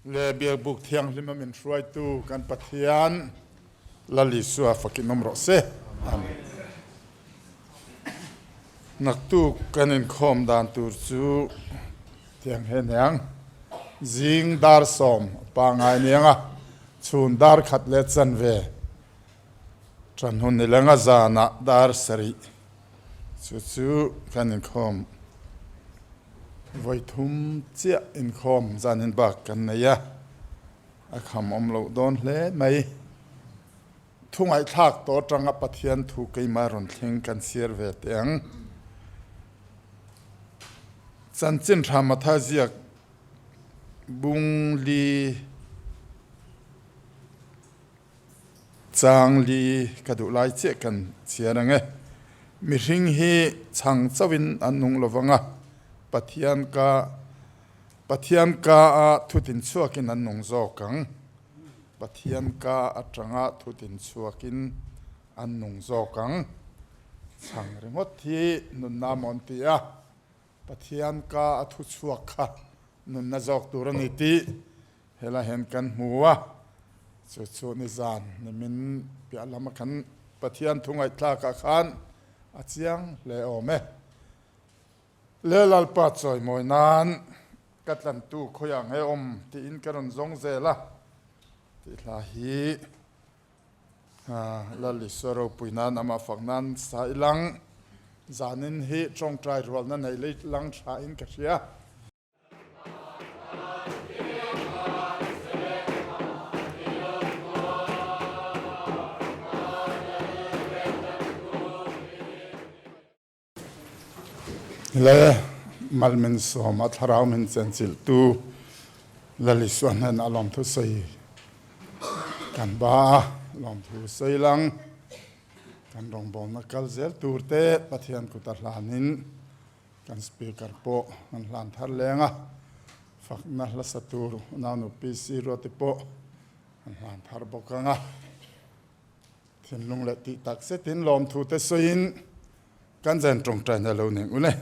Le Biakbuk Thianghlima min hruaitu kan Pathian Lal Isua fakin awm rawh se. Amen. Naktuk kan inkhawm dan tur chu tiang he niang. Zing dar sawm pangai niang a, chhun dar khat leh chanve ṭan hun ni lenga zanah dar sarih Chu chu kan inkhawm vawi thum chiah inkhawm zanin bak kan nei a, a kham awm loh dawn hle mai. Thu ngaihthlak tawh atanga Pathian thu keimah rawn thleng kan chhiar ve teh ang. Chanchin tha Matha ziak bung li Chang li ka duh lai chiah kan chhiar ang e. Mihring hi chhang chauhin an nung lo vang a, Pathian ka Pathian ka a thutin chhuakin an nung zawk ang. Pathian ka atanga thutin chhuakin an nung zawk ang. Chhang ringawt hi nunna maw an ti a, Pathian ka a thu chhuak kha nunna zawk tur a ni tih Helai hian kan hmu a, chu chu nizan nimin piah lama kan Pathian thu ngaihthlakah khan a chiang hle awm e. Le Lalpa chawimawi nan ka tlantu khawiah nge awm tiin ka rawn zawng zel a tih hla hi Lal Isua ropui nan amah fak nan sa i lang zanin hi tawngtai rualna nei lang tha in ka hria. Le mal min sawm a thlarau min chenchilhtu Lal Isua hnenah lawmthu sawi kan ba a, lawmthu sawi lang kan rawngbawlna kal zel turte Pathian kuta hlanin Kan speaker pawh an hlan thar leng a, fakna hlasa tur unaunu PC Ruati pawh an hlan thar bawk ang a. Thinlung leh tih tak zetin lawmthu te sawiin kan zen tawngtaina lo ning ule.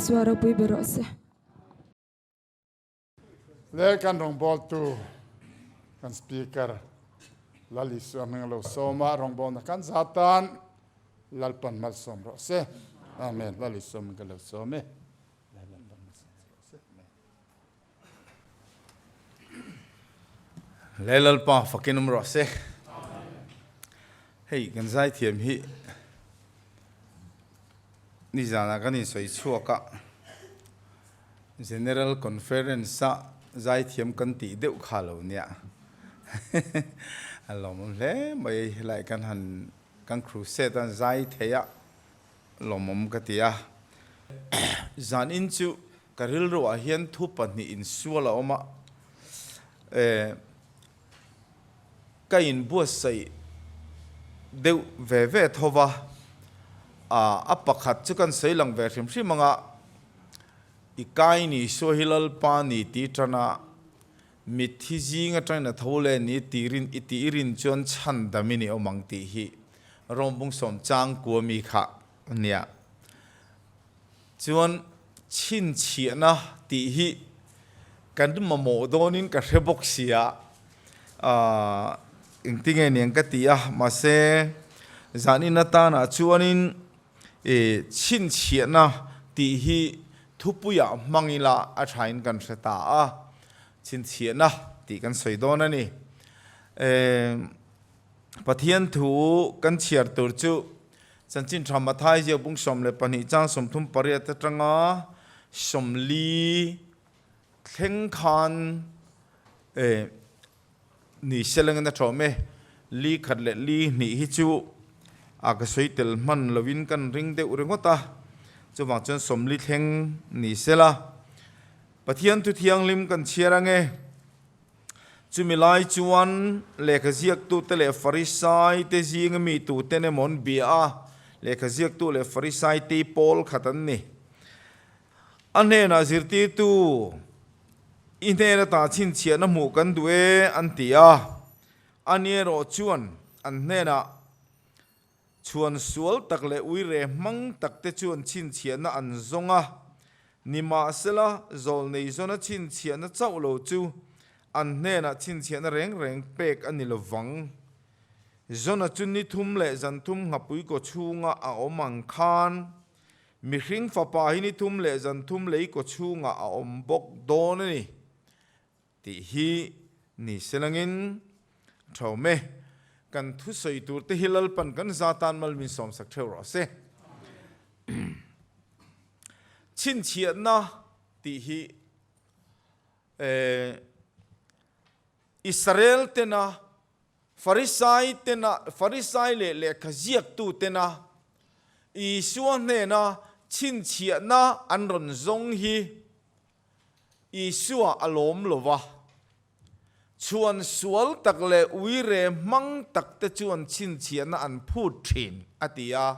Isua ropui ber rawh se. Le kan rawngbawltu kan speaker Lal Isua hming lo sawm a, rawngbawlna kan za tan Lalpan malsawm rawh se. Amen. Lal Isua hming ka lo sawm e. Lalpan malsawm rawh se. Amen. Le Lalpa fakin awm rawh se. Hei kan zaithiam hi nizanah kan insawi chhuak a. General Conference a zaithiam kan tih deuh kha lo nia. A lawmawm hle mai helai kan han kan crusade a zai thei a lawmawm ka ti a. Zan in chu ka rilru ah hian thu pahnih insual a awm a, eh ka inbuatsaih deuh ve ve tho va, a pakhat chu kan sawi lang ve hrim hrim ang a, I kai ni Isua hi Lalpa ni tih tana mitthi zing atangin a tho leh ni tirin i tih rin chuan chhan dam in i awm ang tih hi Rawmbung sawm chang kua mi kha a nia. Chuan chhinchhiahna tih hi kan mamawh dawnin ka hre bawk sia, engtinge niang ka ti a, mahse zanin atana chuanin I chhinchhiahna tih hi thupuiah hmang ila a thain kan hre ta a, chhinchhiahna tih kan sawi dawn a ni. Pathian thu kan chhiar tur chu Chanchin Tha Mathai ziak bung 12 chang 38 atanga 40 thleng khan Ni selengin a ṭhawm e. Li khat leh li hnih hi chu a ka sawi tel hman lovin kan ring deuh ringawt a, chuvang chuan 40 thleng ni sela. Pathian thu thianghlim kan chhiar ange. Chumi lai chuan lehkha ziaktute leh Farisai te zinga mi tuten emaw an bia a, lehkha ziaktu leh Farisai te pawl khat an ni. A hnenah zirtirtu, I hnen ata chhinchhiahna hmuh kan duh e, an ti a. Ani erawh chuan an hnenah, Chhuan sual tak leh uire hmang takte chuan chhinchhiahna an zawng a, nimahsela zawlnei zawna chhinchhiahna chauh lo chu an hnenah chhinchhiahna reng reng pek a ni lo vang. Zawna chu ni thum leh zan thum nghapui kaw chhunga a awm ang khan Mihring fapa hi ni thum leh zan thum lei kaw chhungah a awm bawk dawn a ni tih hi ni selangin thawm e. Kan thusawi tur te hi Lalpan kan za tan mal min sawmsak theuh rawh se. Chhinchhiahna tih hi Israel tena Farisai tena, Farisai leh lehkha ziaktu tena Isua hnena chhinchhiahna an rawn zawng hi Isua a lawm lo va. Chhuan sual tak leh uire hmang tak te chuan chhinchhiahna an phut thin, a ti a,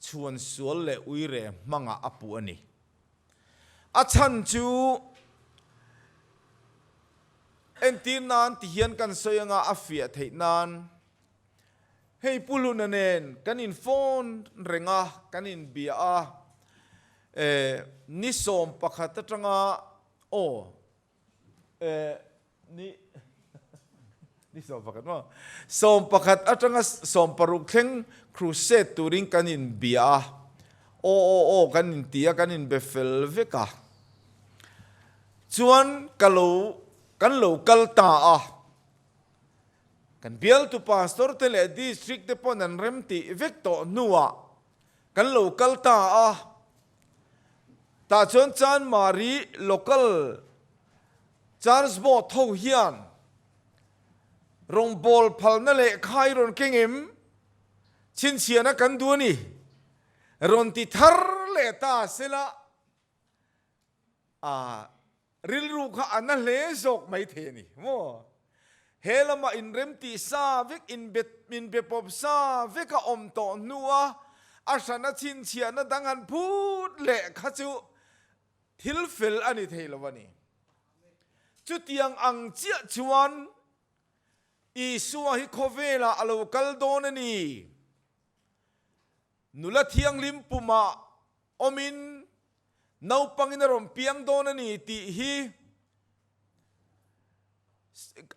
chhuan sual leh uire hmangah a puh a ni. A chhan chu Entir nan ti hian kan sawi anga a fiah theih nan hei Pu Hluna nen kan in phone reng a, kan in bia a, eh ni 11 atanga aw eh ni ni 11 maw 11 atanga 16 thleng crusade turin kan in bia a, aw aw aw kan in ti a kan in be fel vek a. Chuan ka lo kan lo kal ta a, kan bialtu pastor te leh district te pawn an rem tih vek tawh hnuah kan lo kal ta a, tah chuan Chanmari local church board ho hian rawngbâwl phalna lehkha i rawn keng em? Chhinchhiahna kan duh a ni, rawn ti thar leh ta sela. A rilru kha a na hle zawk mai thei a ni maw? He lama inremtih sa vek, inbe pawp sa vek a awm tawh hnua a hrana chhinchhiahna dang han phut leh kha chu thil fel a ni thei lo a ni. Chutiang ang chiah chuan Isua hi khawvelah a lo kal dawn a ni. Nula thianghlim pumah awmin. Naupangin a rawn piang dawn a ni tih hi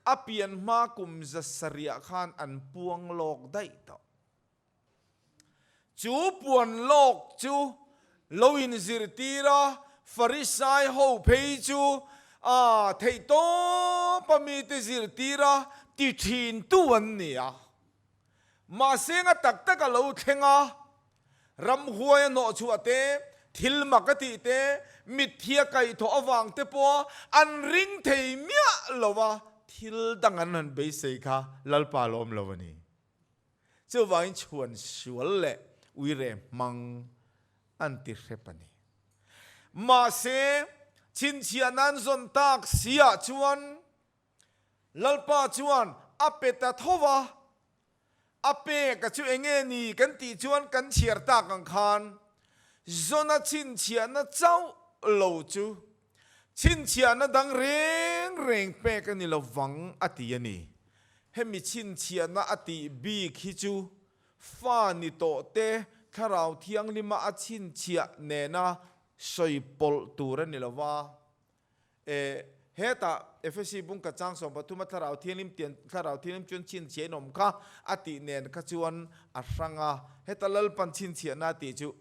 a pian hma kum 700 khan an puang lawk daih tawh. Chu puan lawk chu lo inzirtir a, Farisai ho phei chu a theihtawpa mite zirtir a ti thintu an ni a. Mahse nga tak tak a lo thleng a, ramhuai a hnawhchhuah te, thil mak a tih te, mitthi a kaihthawh avang te pawha an ring thei miah lo a, thil dang an han beisei kha Lalpa lawm lo a ni. Chuvangin chhuan sual leh uire hmang an ti hrep a ni. Mahse, chhinchhiah nan zawn tak si ah chuan Lalpa chuan a pe ta tho va, a pek a chu enge ni kan tih chuan kan chhiar tak ang khan Zona chhinchhiahna chauh lo chu chhinchhiahna dang reng reng pek a ni lo vang a ti a ni. Hemi chhinchhiahna a tih bik hi chu fa ni tawh te Thlarau Thianghlima a chhinchhiah nena sawi pawlh tur a ni lo va. E, hetah Efesi bungka chang 13 a Thlarau Thianghlim tian Thlarau Thianghlim chuan chhinchhiah in awm kha a tih nen kha chuan a hrang a. Heta Lalpan chhinchhiahna a tih chu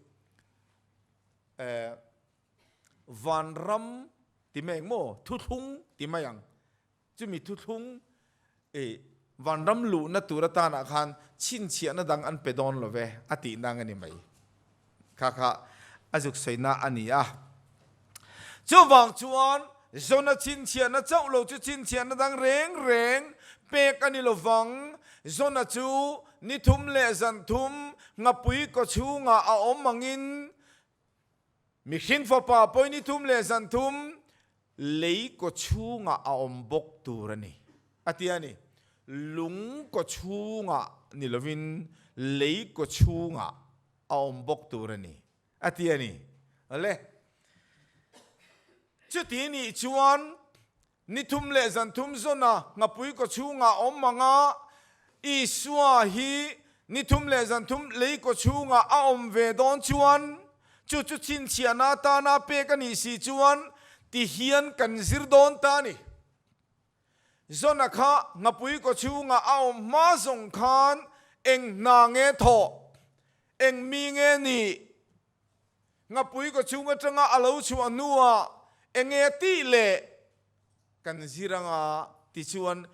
e, vanram ti mai ang maw? Thuthlung ti mai ang. Chumi thuthlung i vanram luhna tur atanah khan chhinchhiahna dang an pe dawn lo ve a tih nang a ni mai. Kha kha a zuk sawina a ni a. Chuvang chuan Jona chhinchhiahna chauh lo chu chhinchhiahna dang reng reng pek a ni lo vang. Jona chu ni thum leh zan thum nghapui kaw chhungah a awm angin Mihring fapa pawi ni thum leh zan thum lei kaw chhungah a awm bawk tur a ni, a ti a ni. Lung kaw chhungah ni lovin lei kaw chhungah a awm bawk tur a ni, a ti a ni. Awle. Chuti nih chuan Ni thum leh zan thum zawna nghapui kaw chhungah awm ang a, Isua hi ni thum leh zan thum lei kaw chhungah a awm ve dawn chuan chu chu chhinchhiahna atana pek a nih si chuan ti hian kan zir dawn ta a ni. Zawna kha nghapui kaw chhungah a awm hma zawng khan eng hna nge thawh, eng mi nge nih? Ngapui ka chhung atanga a lo chhuah hnuah enge tih leh kan zir anga tichuan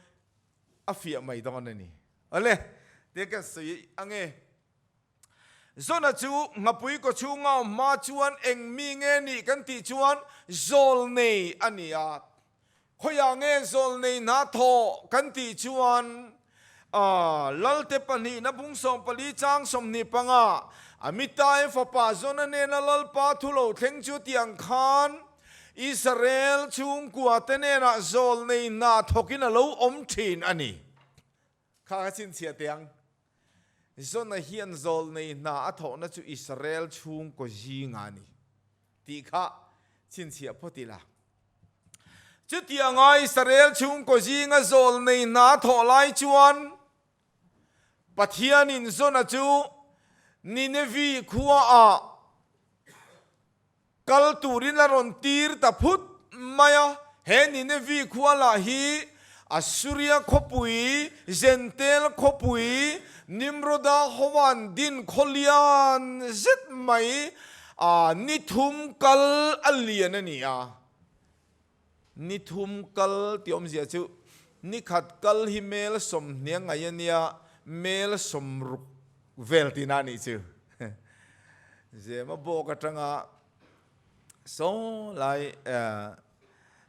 a fiah mai dawn a ni. Awle, tia kan sawi ange. Zona chu ngapui kaw chhunga awm hma chuan eng mi nge nih kan tih chuan zawlnei a ni a. Khawiah nge zawlnei hna thawh kan tih chuan Lalte pahnihna bung 14 chang 25 Amitai fapa Jona nena Lalpa thu lo thleng chu tiang khan Israel chhungkua te nenah zawlnei hna thawkin a lo awm thin a ni. Kha ka chhinchhiah teh ang. Jona hian zawlnei hna a thawhna chu Israel chhungkaw zinga a ni tih kha chhinchhiah phawt ila. Chutianga Israel chhungkaw zinga zawlnei hna a thawh lai chuan Pathianin Jona chu Ninevi khuaah Kal turin a rawn tir ta phut mai a, he Ninevi khua lah hi Assuria khawpui, Zentel khawpui, Nimroda hoan din khaw lian zet mai a ni thum kal a lian a ni a. Ni thum kal tih awmzia chu ni khat kal hi mel 20 ngaih a nia, mel 60 vel tihna a nih chu. Zema bawk atanga saw lai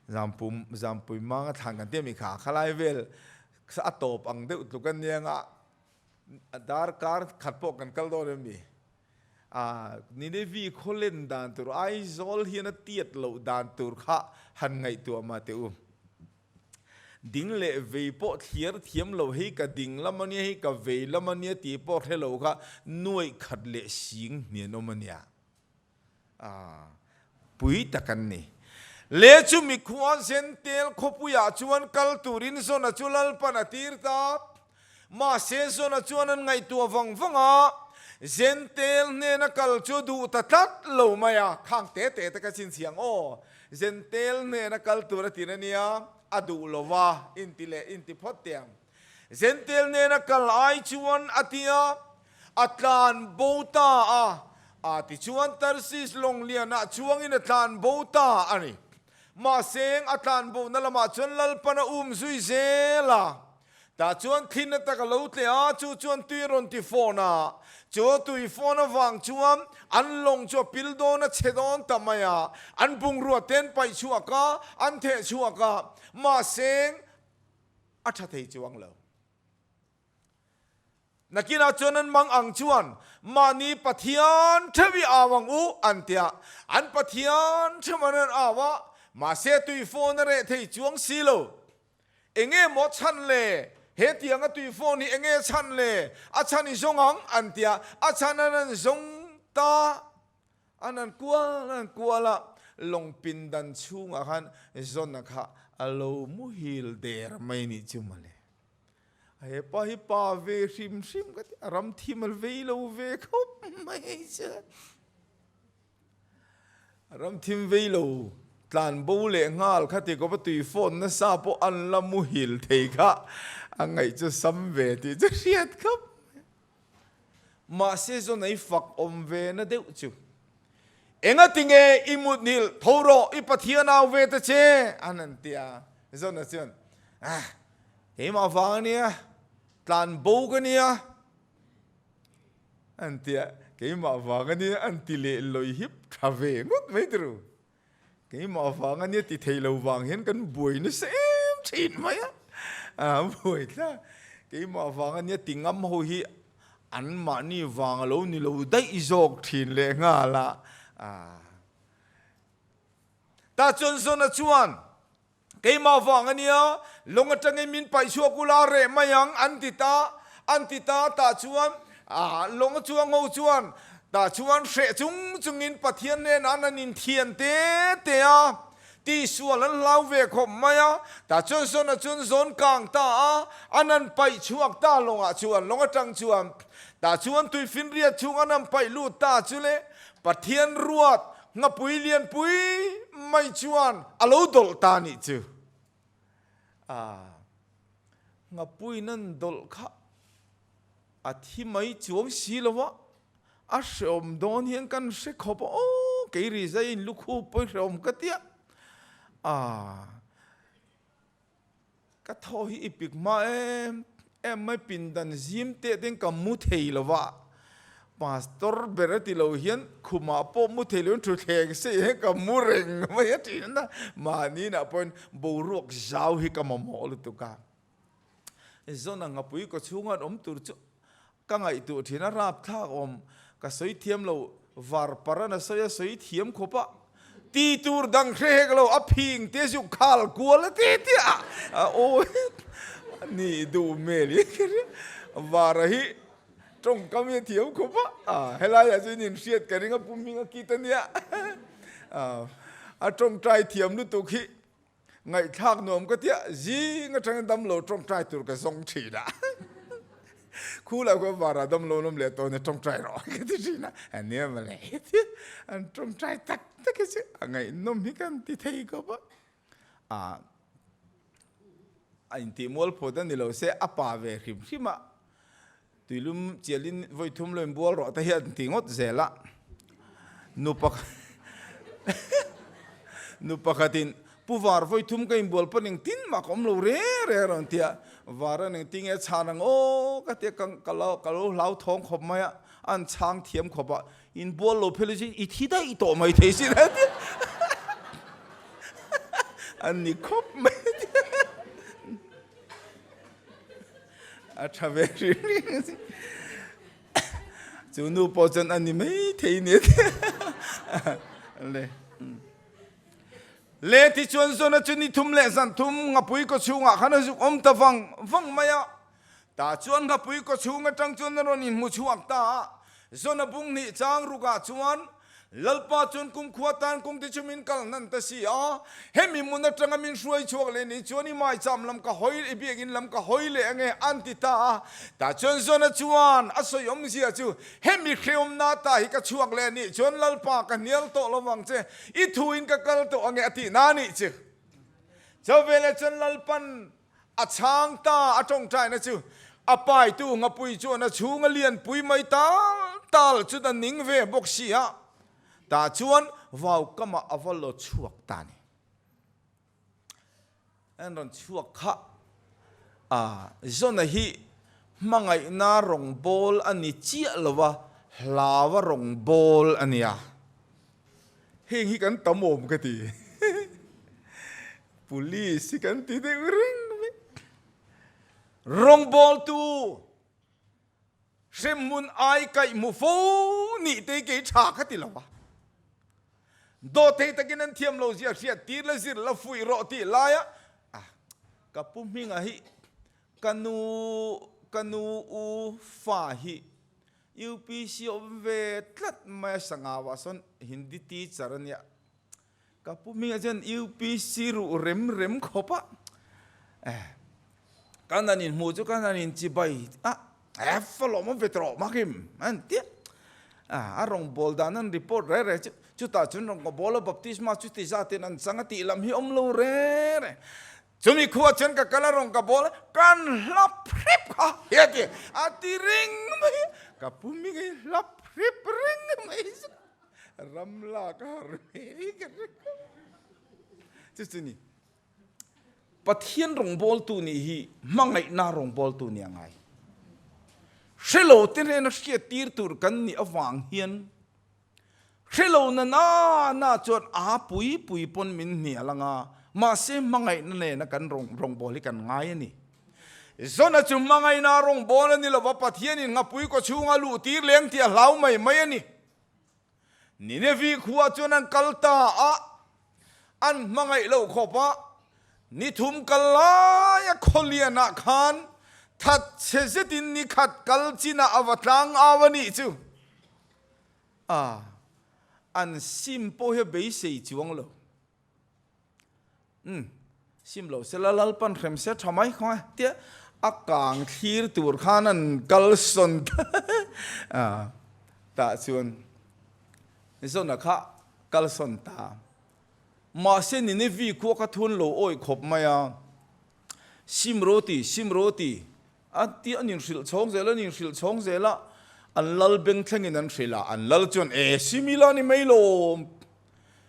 Zampui manga thlan kan tih a mi kha, khalai vel a tawp ang deuh tluk a nia nga darkar khat pawh kan kal dawn em ni? Ninevi khaw len dan tur Aizawl hian a tiat loh dan tur kha han ngaihtuah mah teh u. Ding leh vei pawh thliar thiam lo hei ka ding lam a nia hei ka vei lam a nia tih pawh hre lo kha nuaih khat leh sing hnian awm a nia. Pui tak an ni. Le chu mikhua Zentel khawpuiah chuan kal turin Zona chu Lalpan a tir ta. Mahse Zona chuan an ngaihtuah vang vang a. Zentel hnena kal chu duh ta tlat lo mai a, khang te te te ka chhinchhiang aw, Zentel hnena kal tur a tir a nia, a duh lo va, inti leh inti phawt teh ang. Zentel hnena kal ai chuan a ti a, a tlan bo ta a, a tichuan Tarsis lawng lianah chuangin a tlan bo ta a ni. Mahse a tlan bona lamah chuan Lalpan a um zui zel a. Tah chuan thlin a tak a lo tleh a, chu chuan tui a rawn ti fawn a. Chu a tui fawn avang chuan an lawng chu a pil dawn a chhe dawn ta mai a. An bungrua te an paih chhuak a, an theh chhuak a, mahse a tha thei chuang lo. Nakinah chuan an mang ang chuan mahni Pathian theuh i au ang u an ti a, an Pathian theuh an rawn au a, mahse tui phone a reh thei chuang si lo. Enge maw chhan le? He tianga tui phone hi enge chhan le? A chhan i zawng ang an ti a, a chhan an an zawng ta, an an kual an kual a, lawng pindan chhungah khan Jona kha a lo muhil der mai nih chu mawle. He pa hi pa ve hrim hrim ka ti, a ram thim a vei lo ve khawp mai hei chu. A ram thim vei lo tlan bo leh nghal kha ti kawp a tui phone nasa pawh an la muhil thei kha a ngaih chu sam ve tih chu hriat khawp mai. Mahse zawn ei fak awm ve na deuh chu. Enga tinge i mutnil tho rawh i Pathian au ve ta che an han ti a. Zawn chuan ah Keimah vang a nia, tlan bo ka nia an ti a, keimah vang a nia an ti leh lawi hip tha ve ngawt mai turu. Keimah vang a nia ti thei lo vang hian kan buai nasa em thin mai a, a buai tla. Keimah vang a nia ti ngam ho hi an mahni vang a lo ni lo daih zawk thin leh nghal a. Tah chuan Zona chuan Keimah vang a nia, lawng atangin min paih chhuak ula reh mai ang an ti ta, an ti ta tah chuan lawng a chuang ho chuan tah chuan hreh chung chungin Pathian hnenah an han inthian te te a, tihsual an hlau ve khawp mai a, tah chuan zawn ah chuan zawn kang ta a, an han paih chhuak ta lawngah chuan lawng atang chuan tah chuan tuifinriat chhung an han paih lut ta chu le Pathian ruat Ngapui lianpui mai chuan a lo dawlh ta nih chu. A, ngapui nan dawlh kha a thi mai chuang si lo a, a hreawm dawn hian kan hre khawp a, aw kei ri zai in lukhu pawi hreawm ka tia. A. Ka thaw hi i pik hma em em mai pindan zim teh ten ka mu thei lo va, Pastor ber a ti lo hian khumah pawh mu thei lo in thuthleng sei hian ka mu reng mai a thin a, mahni inah pawhin boruak zau hi ka mamawh lutuk a. Zawn ang ngapui kaw chhunga an awm tur chu Ka ngaihtuah thin a rapthlak awm, ka sawi thiam lo, var paran a sawi a sawi thiam khawp a, ti tur dang hre hek lo, a phing te zuk khal kual a ti ti a, a awi ni duh hmel hi ka hria, vara hi tawngkam hi a thiam khawp a, a helai ah chuan in hriat ka ring a pu hming a kit a nia, a tawngtai thiam lutuk hi. Ngaihthlak nuam ka tia zing atangin damlo tawngtai tur ka zawng thin a. Khu lah khuan varah damlo an awm leh tawh nia tawngtai rawh ka ti thin a. A nia mawle an tawngtai tak tak hi chu a ngaihnawm hi kan ti thei khawp a. A a intih mualphawt a ni lo se a pa ve hrim hrim a. Tuilum chialin vawi thum lo inbual rawh te hian ti ngawt zel a, nu nu pakhatin Pu Var vawi thum ka inbual pawn engtin mah ka awm lo re re a rawn ti a, Var an engtin nge a chhan ang aw ka ti a, ka lo ka lo hlau thawng khawp mai a, an chhang thiam khawp a, inbual lo phel hi i thi daih tawh mai thei sin a ti a, an ni khawp mai a ti a. A tha ve hrim hrim a si. Chu nu pawh chuan a ni mai thei ni a ti. Le. Le tichuan Zona chu ni thum leh zan thum ngapui kaw chhungah khan a zuk awm ta vang vang mai a. Tah chuan ngapui kaw chhung atang chuan a rawn inhmu chhuak ta a. Zona bung hnih chang rukah chuan. Lalpa chuan kumkhua tan kawngte chu min kal hnan ta si a, hemi hmun atanga min hruai chhuak leh ni chuan i maicham lam ka hawi, i biakinn lam ka hawi leh ange an ti ta a. Tah chuan Jona chuan a sawi awmzia chu, Hemi hrehawmna ta hi ka chhuak leh nih chuan Lalpa ka hnial tawh lo vang che, i thuin ka kal tawh ange a tih na nih chu. Chauveleh chuan Lalpan A chhang ta a tawngtaina chu a paitu ngapui chuan a chhung a lianpui mai tal tal chu ta ning ve bawk si a, tah chuan vau kamah a va law chhuak ta ni. An rawn chhuak kha a Jona hi hmangaihna rawngbâwl a ni chiah lo va, hlaua rawngbâwl a nia. Heng hi kan tam awm ka ti. Police hi kan ti deuh reng mai. Rawngbawltu hremhmun ai kaih hmu fo nih te hi kei tha kha ti lo a. Dawhthei takin an thiam lo zia hriat tir la zir la fuih rawh tih laia ka pu hminga hi ka nu ka nu u fa hi UPC awm ve tlat mai a sangauah sawn Hindi teacher a nia. Ka pu hmingah chuan UPC ruh rem rem khawp a, eh kan han inhmuh chu kan han inchibai a, eh fa lawm awm ve tawh makim an ti a, a rawngbâwl dan an report reh reh chu chutah chuan rawngbâwl a baptisma chuti zatin an chang a tih lam hi awm lo reh reh. Chumi khuah chuan ka kal a rawn ka bawl a, kan hlap hrep kha hi a ti, a ti reng mai a, ka pu hming hi hlap hrep reng mai chu ram lak a har mai ka hre khawp. Chu chu ni, Pathian rawngbawltu nih hi hmangaihna rawngbawltu nih a ngai. Hre lo te hnena hriat tir tur kan nih avang hian Hre lo na na na chuan a pui pui pawn min hnial ang a, mahse hmangaihna nena kan rawngbâwl hi kan ngai a ni. Zona chu hmangaihna rawngbâwl a ni lo va, Pathianin ngapui kaw chhunga luh tir leng tih a hlau mai mai a ni. Ninevi khua chuan an kal ta a, an hmangaih loh khawp a, ni thum kal laia khawlianah khan thatchhe zetin ni khat kal chinah a va tlang au a nih chu. A, an sim pawh hi a beisei chuang lo. Umm, sim lo sela Lalpan hrem se tha mai khaw e tia a kang thlir tur khan an kal sawn ta a, tah chuan Zona kha kal sawn ta. Mahse Ninevi khua kha thun lo awih khawp mai a, sim rawh ti, sim rawh ti, A ti an inhrilh chhawng zel, an inhrilh chhawng zel a, an lal beng thlengin an hrilh a, an lal chuan e simila ni mai lawm,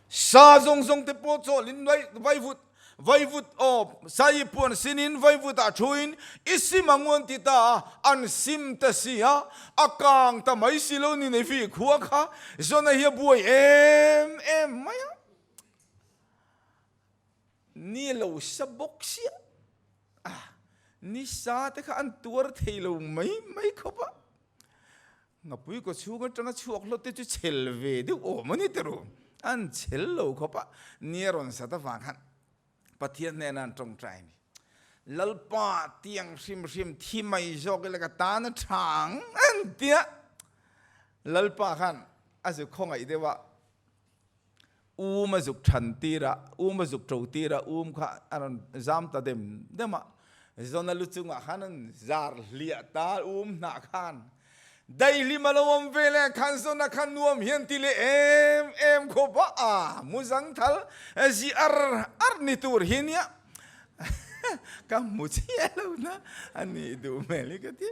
sa zawng zawng te pawh chawlhin vaivut, vaivut aw, sai puan sinin vaivut ah thuin i sim ang u an ti ta a, an sim ta si a, a kang ta mai si lo ni nei fi khua kha, Jona hi a buai em em mai a. Ni lo sa bawk sia a, ni sa te kha an tuar thei lo mai mai khawp a, ngapui kaw chhung atanga chhuak hlawt te chu chhel ve deuh awm a ni te ru, an chhel lo khawp a, ni a rawn sat avang khan Pathian hnenah an tawngtai a ni. Lalpa tiang hrim hrim thi mai zawk ila ka tan a tha ang an tia, Lalpa khan a zu khawngaih deuh a, Um a zuk than tir a, um a zuk to tir a, um kha a rawn zam ta dem dem a, Zona lu chungah khan an zar hliah ta um hnah khan daihlim a lo awm ve leh khan Zona kha nuam hian ti leh em em khawp a, a mu zang thal zi ar ar ni tur hi nia ka hmu chiah lo na a nih duh hmel hi ka ti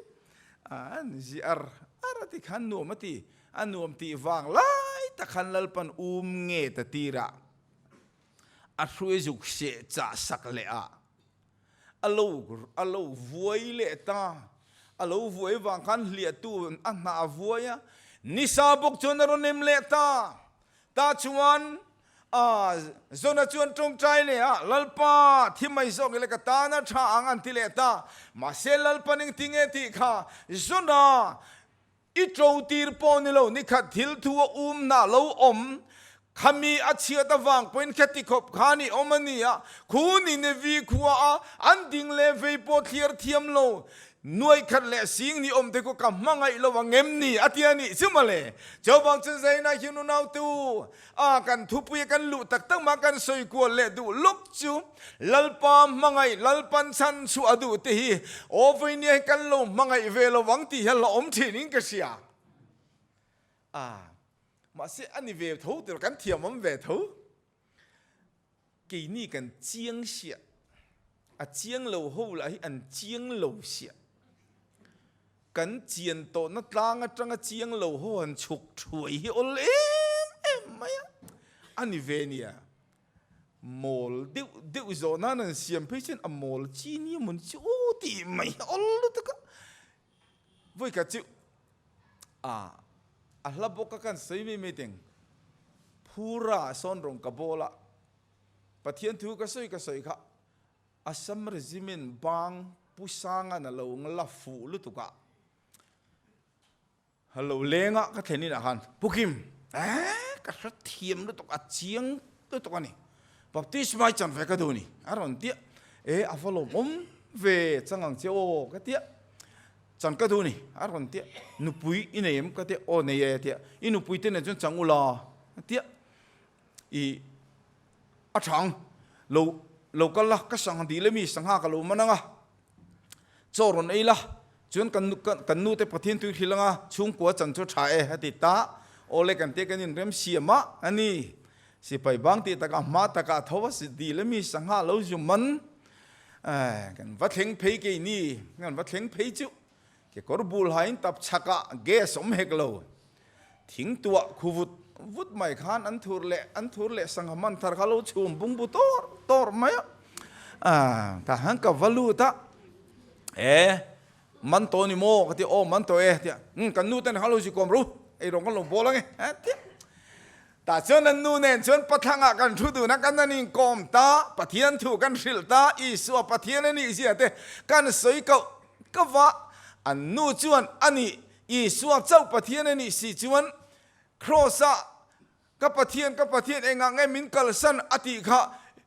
a, an zi ar ar a ti khan nuam a ti. A nuam tih vang lai tak khan Lalpan um nge ta tirah a hruai zuk seh chah sak leh a, a lo a lo vuai leh ta. A lo vuai vang khan hliahtu a hnah a vuai a, nisa bawk chuan a rawn em leh ta. Tah chuan a Jona chuan tawngtai leh a, Lalpa, thi mai zawk ila ka tan a tha ang an ti leh ta. Mahse Lalpan engtinge tih kha Jona I ṭo tir pawh ni lo, nikhat thil thu a um hna lo awm, khami a chhiat avang pawhin kheti khawp khan i awm a ni a, khu Ninevi khua a an ding leh vei pawh thliar thiam lo. Nuai khat leh sing ni awm te khu ka hmangaih lo ang em ni? a ti a nih chu mawle. Chuvang chu Zaina hian unautu a kan thupui a kan luh tak tak mah kan sawi kual leh duh lawk chu Lalpa hmangaih, Lalpan chhan chhuah a duh te hi aw vawinia hi kan lo hmangaih ve lo ang tih hi a la awm thin in ka hria. A mahse a ni ve tho tur kan thiam awm ve tho. Keini kan chiang siah, a chiang lo ho lah hi an chiang lo siah. Kan chian tawhna tlang atanga chiang lo ho han chhuk thuai hi awl em em mai a, a ni ve nia. Mawl deuh deuh zawh nan an siam phei chuan a mawl chi nia mawn chu aw tih mai hi awl lutuk a. Vawikhat chu a a hla bawk a kan sawi mai mai teng Phura sawn rawng ka bawl a, Pathian thu ka sawi ka sawi kha Assam Regiment bang Pu Sangan a lo la fuh lutuk a. Lo leng a ka thlen inah khan Pu Kim eh ka hre thiam lutuk a chiang lutuk a ni baptisma i chan ve ka duh ni a rawn tia e a va lawmawm ve chang ang che aw ka tia chan ka duh ni a rawn tia nupui i nei em ka tia aw nei e tia i nupui te nen chuan chang ula a tia i a thang lo lo kal la ka sangha dil emi sangha ka lo man ang a Chaw rawn ei la, chuan kan kan nu te Pathian tui hrilh anga chhungkua chan chu tha e a ti ta. Awle kan tia kan inrem siam a a ni. Sipai bang tih takah hma takah a tho a si dil a mi sangha lo zu man. Kan va thleng phei kei ni, kan va thleng phei chu kekawr bul hain tap chhakah gas awm hek lo. Thing tuah khu vut vut mai khan an thur leh an thur leh sangha man thar kha lo chhum bung bu tawr tawr mai a. Ah, tah hian ka va lut a, e man tawh ni maw ka ti aw man tawh e tia um kan nu ten kha lo zikawm ru ei rawng kan lo bawl ange a tia. Tah chuan an nu nen chuan pathlangah kan thu dun a, kan an inkawm ta, Pathian thu kan hrilh ta, Isua Pathian a nih zia te kan sawi koh ka va, an nu chuan a nih Isua chauh Pathian a nih si chuan Kraws-ah Ka Pathian, ka Pathian engah nge min kalsan a tih kha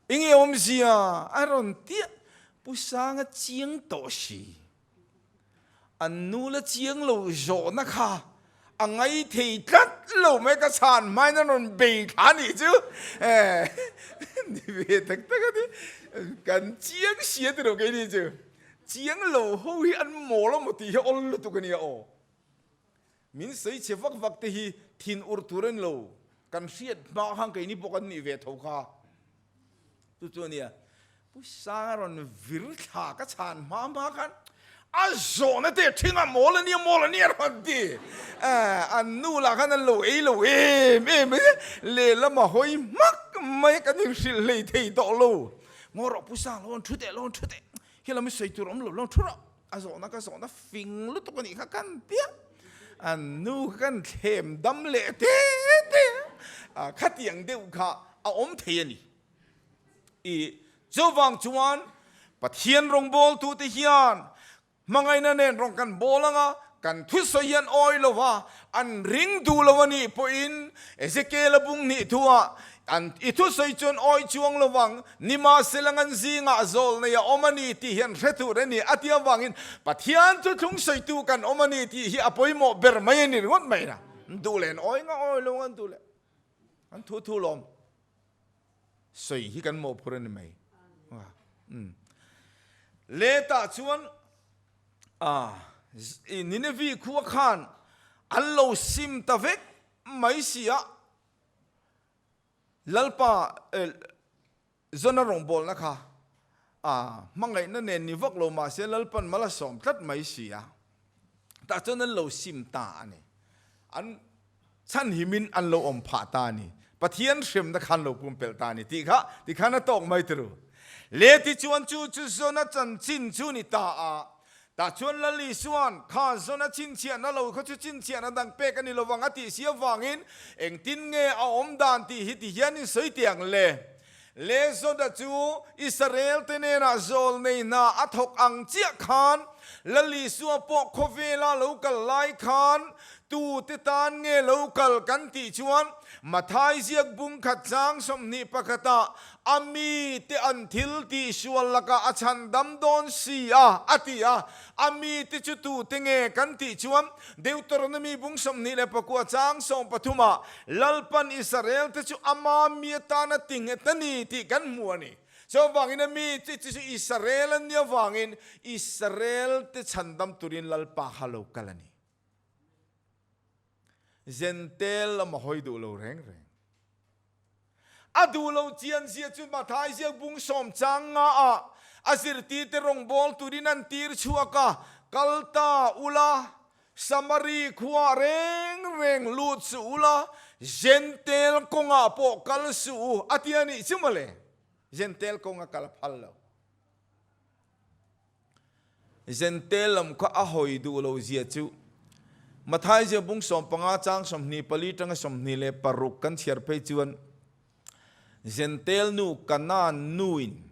enge awmzia a rawn tiah Pu Sanga chiang tawh si. An nu la chiang lo zawhna kha a ngai thei tlat lo mai ka chhan hmain a rawn bei thla nih chu ni ve tak tak a ni. Kan chiang sia ti lo keini chu. Chiang lo ho hi an mawl a maw tih hi awl lutuk a nia aw. Min sawi chhe vak vak te hi thin ur tur a ni lo. Kan hriat hma khan keini pawh kan nih ve tho kha. Chu chu a nia. Pu Sanga rawn vir thla ka chhan hma hma khan a zawhna te thinga mawl a nia mawl a nia rawn ti. An nu lah khan an lo ei lo em em mai lehlam a hawi hmak mai kan inhrilh hlei thei tawh lo. Ngaw rawh Pu Sang lo an thu teh lo an thu teh. Helam i sawi tur awm lo lo thu rawh. A zawhna ka zawhna fing lutuk a nih kha kan tia. An nu kha kan thlem dam leh te te a. Khatiang deuh kha a awm thei a ni. I chuvang chuan Pathian rawngbawltute hian Hmangaihna nen rawn kan bawl ang a, kan thusawi hian awi lo va, an ring duh lo a nih pawhin Ezekiel-a bung hnih thuah an i thusawi chuan awi chuang lo vang, nimahsela ngan zingah zawl nei a awm a ni tih hian hre tur a ni a ti avangin Pathian chu thlungsawitu kan awm a ni tih hi a pawimawh ber mai a ni ringawt mai a, duh leh an awi nga awi lo nga an duh leh an thu thu lawm. Sawi hi kan mawhphur a ni mai. Letah chuan Ninevi khua khan an lo sim ta vek mai si a, Lalpa Jona rawngbawlna kha hmangaihna nen ni vak lo mahse Lalpan mal a sawm tlat mai si a, tah chuan an lo sim ta a ni. An chhanhimin an lo awm phah ta a ni. Pathian hremna khan lo pumpelh ta a ni tih kha tikhan a tawk mai turu. Le tichuan chu chu Jona chanchin chu ni ta a, tah chuan Lal Isuan kha Jona chhinchhiahna lo kha chu chhinchhiahna dang pek a ni lovang a tih si avangin engtin nge a awm dan tih hi ti hian in sawi teh ang le. Le Jona chu Israel te hnenah zawl nei hna a thawk ang chiah khan. Lal Isua pawh khawvela lo kal lai khan tute tan nge lo kal kan tih chuan Mathai ziak bung khat chang 21 ah a mite an thil tih sual lakah a chhan dam dawn si a, a ti a. A mite chu tute nge kan tih chuan Deuteronomy bung 29 chang 13 ah Lalpan Israel te chu ama mi atana ti nghet a ni tih kan hmu a ni. Chuvangin a mi te chu Israel an nih avangin Israel te chhandam turin Lalpa kha lo kal a ni. Zentel lam a hawi duh lo reng reng. A duh lo chian zia chu Mathai ziak bung sawm chang nga ah a zirtirte rawngbâwl turin an tir chhuak a, Kal ta ula, Samari khua reng reng lut suh ula, Zentel kawngah pawh kal suh u, a ti a nih chu mawle. Zentel kawng a kal a phal lo. Zentel lam kha a hawi duh lo zia chu Mathai zia bung 15 chang 24 tanga 26 kan chhiar phei chuan Zentel nu Kanaan nuin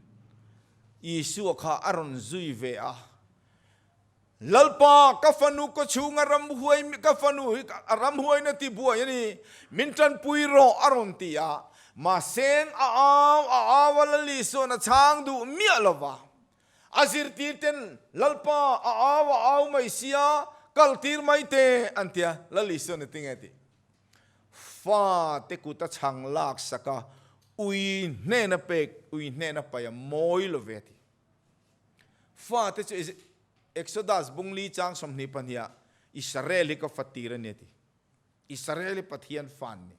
Isua kha a rawn zui ve a, Lalpa, ka fanu ka chhunga ramhuai ka fanu hi a ramhuaina ti buai a ni, min tanpui rawh a rawn ti a. Mahse a au a au a Lal Isua'n a chhang duh miah lo va. A zirtir ten Lalpa a au a au mai sia, kal tir mai te an ti a, Lal Isua'n a ti nge tih. Fa te kut a chhang lak sak a, ui hnena pek, ui hnena pai a mawi lo ve a ti. Fa te chu Exodus bung li chang 22 ah Israel hi ka fa tir a ni a ti. Israel hi Pathian fa an ni.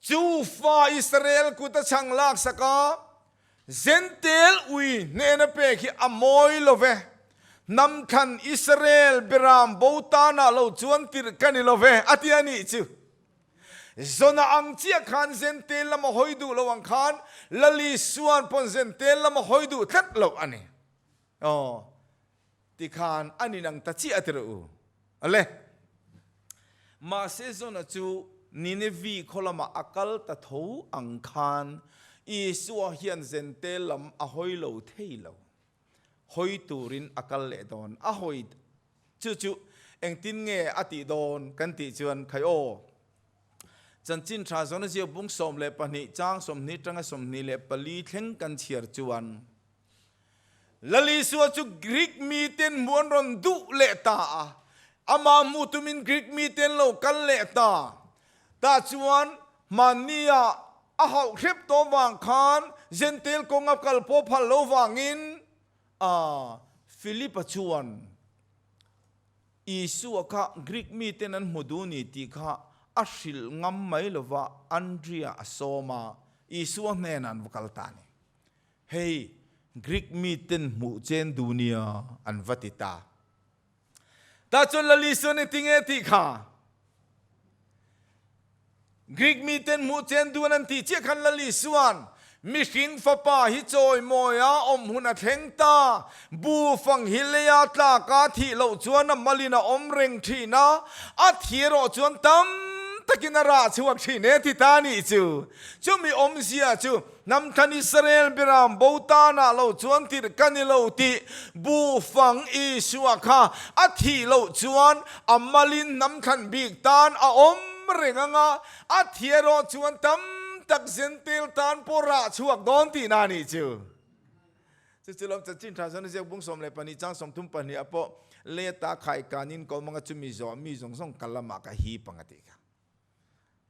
Chu fa Israel kut a chhang lak sak a, Zentel ui hnena pek hi a mawi lo ve. Hnam thlan Israel beram bo tanah lo chuan tirh ka ni lo ve, a ti a nih chu. Zona ang chiah khan Zentel lam a hawi duh lo ang khan Lali Suan pawn Zentel lam a hawi duh tlat lo a ni. Aw, tikhan an inang ta chiah a ti rawh u. Ale. Mahse Zona chu Ninevi khaw lamah a kal ta tho ang khan Isua hian Zentel lam a hawi lo thei lo. Hawi turin a kal leh dawn. A hawi chu chu engtin nge a tih dawn kan tih chuan khai aw. Chanchin tha Zona ziak bung 12 chang 20 tanga 24 thleng kan chhiar chuan Lal Isua chu Greek miten hmuh an rawn duh leh ta a, amah hmuh tumin Greek miten lo kal leh ta. Tah chuan hmannia a hauh hrep tawh vang khan Jentail kawnga kal pawh phal lo vangin a Philip-a chuan Isua kha Greek miten an hmu duh ni tih kha a hrilh ngam mai lova Andria a sawm a, Isua hnenah an va kal ta a ni. Hei, Greek miten hmuh chen duh nia an va ti ta. Tah chuan Lal Isua nih tinge tih kha? Greek miten hmuh chen duan an tih chiah khan Lal Isua'n mihring fapa hi chawimawi a awm hun a thleng ta. Bufang hi leia tlaka thih loh chuan a malin a awm reng thin a, a thi erawh chuan tam takin a rah chhuak thin e ti ta nih chu. Chumi awmzia chu Hnam thlan Israel beram bo tanah lo chuan tirh ka ni lo tih Bufang Isua kha a thih loh chuan a malin hnam thlan bik tan a awm reng ang a, a thi erawh chuan tam tak Zentel tan pawh rah chhuak dawn tihna a nih chu. Chu chu lawm chanchin tha chuan ziak bung 12 chang 32 ah pawh leta khaikanin ka awm ang a chumi zawh mi zawng zawng ka lamah ka hip ang a tih kha.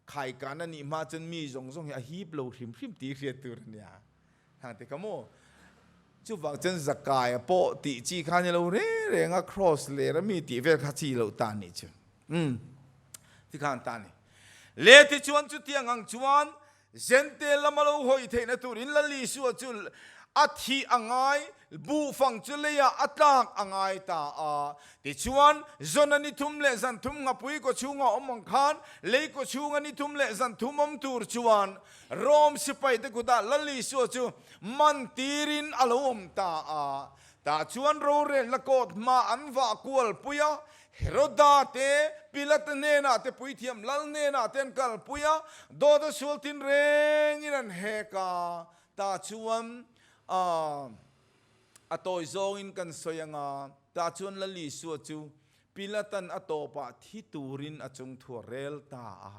Khaikan a nih hma chuan mi zawng zawng hi a hip lo hrim hrim tih hriat tur a nia. Hang te kha maw? Chuvang chuan Zakaia pawh tih chi kha ni lo reng reng a, cross ler a mi tih vel kha chi loh ta nih chu. Umm tikhan ta ni. Le tichuan chutiang ang chuan Zente lama lo hawi theihna turin Lal Isua chu a thih a ngai, buhfang chu leiah a tlak a ngai ta a. Tichuan, Zona ni thum leh zan thum nghapui kaw chhunga awm ang khan, lei kaw chhunga ni thum leh zan thum awm tur chuan Rom sipaite kutah Lal Isua chu man tirin a lo awm ta a. Tah chuan rorelna court hma an vah kual pui a, Heroda te, Pilata hnenah te, puithiam lal hnenah te an kalpui a, dawt a sual tin rengin an hek a. Tah chuan aah. A tawi zawngin kan sawi anga, tah chuan Lal Isua chu Pilatan a tawpah thi turin a chungthu a rel ta a.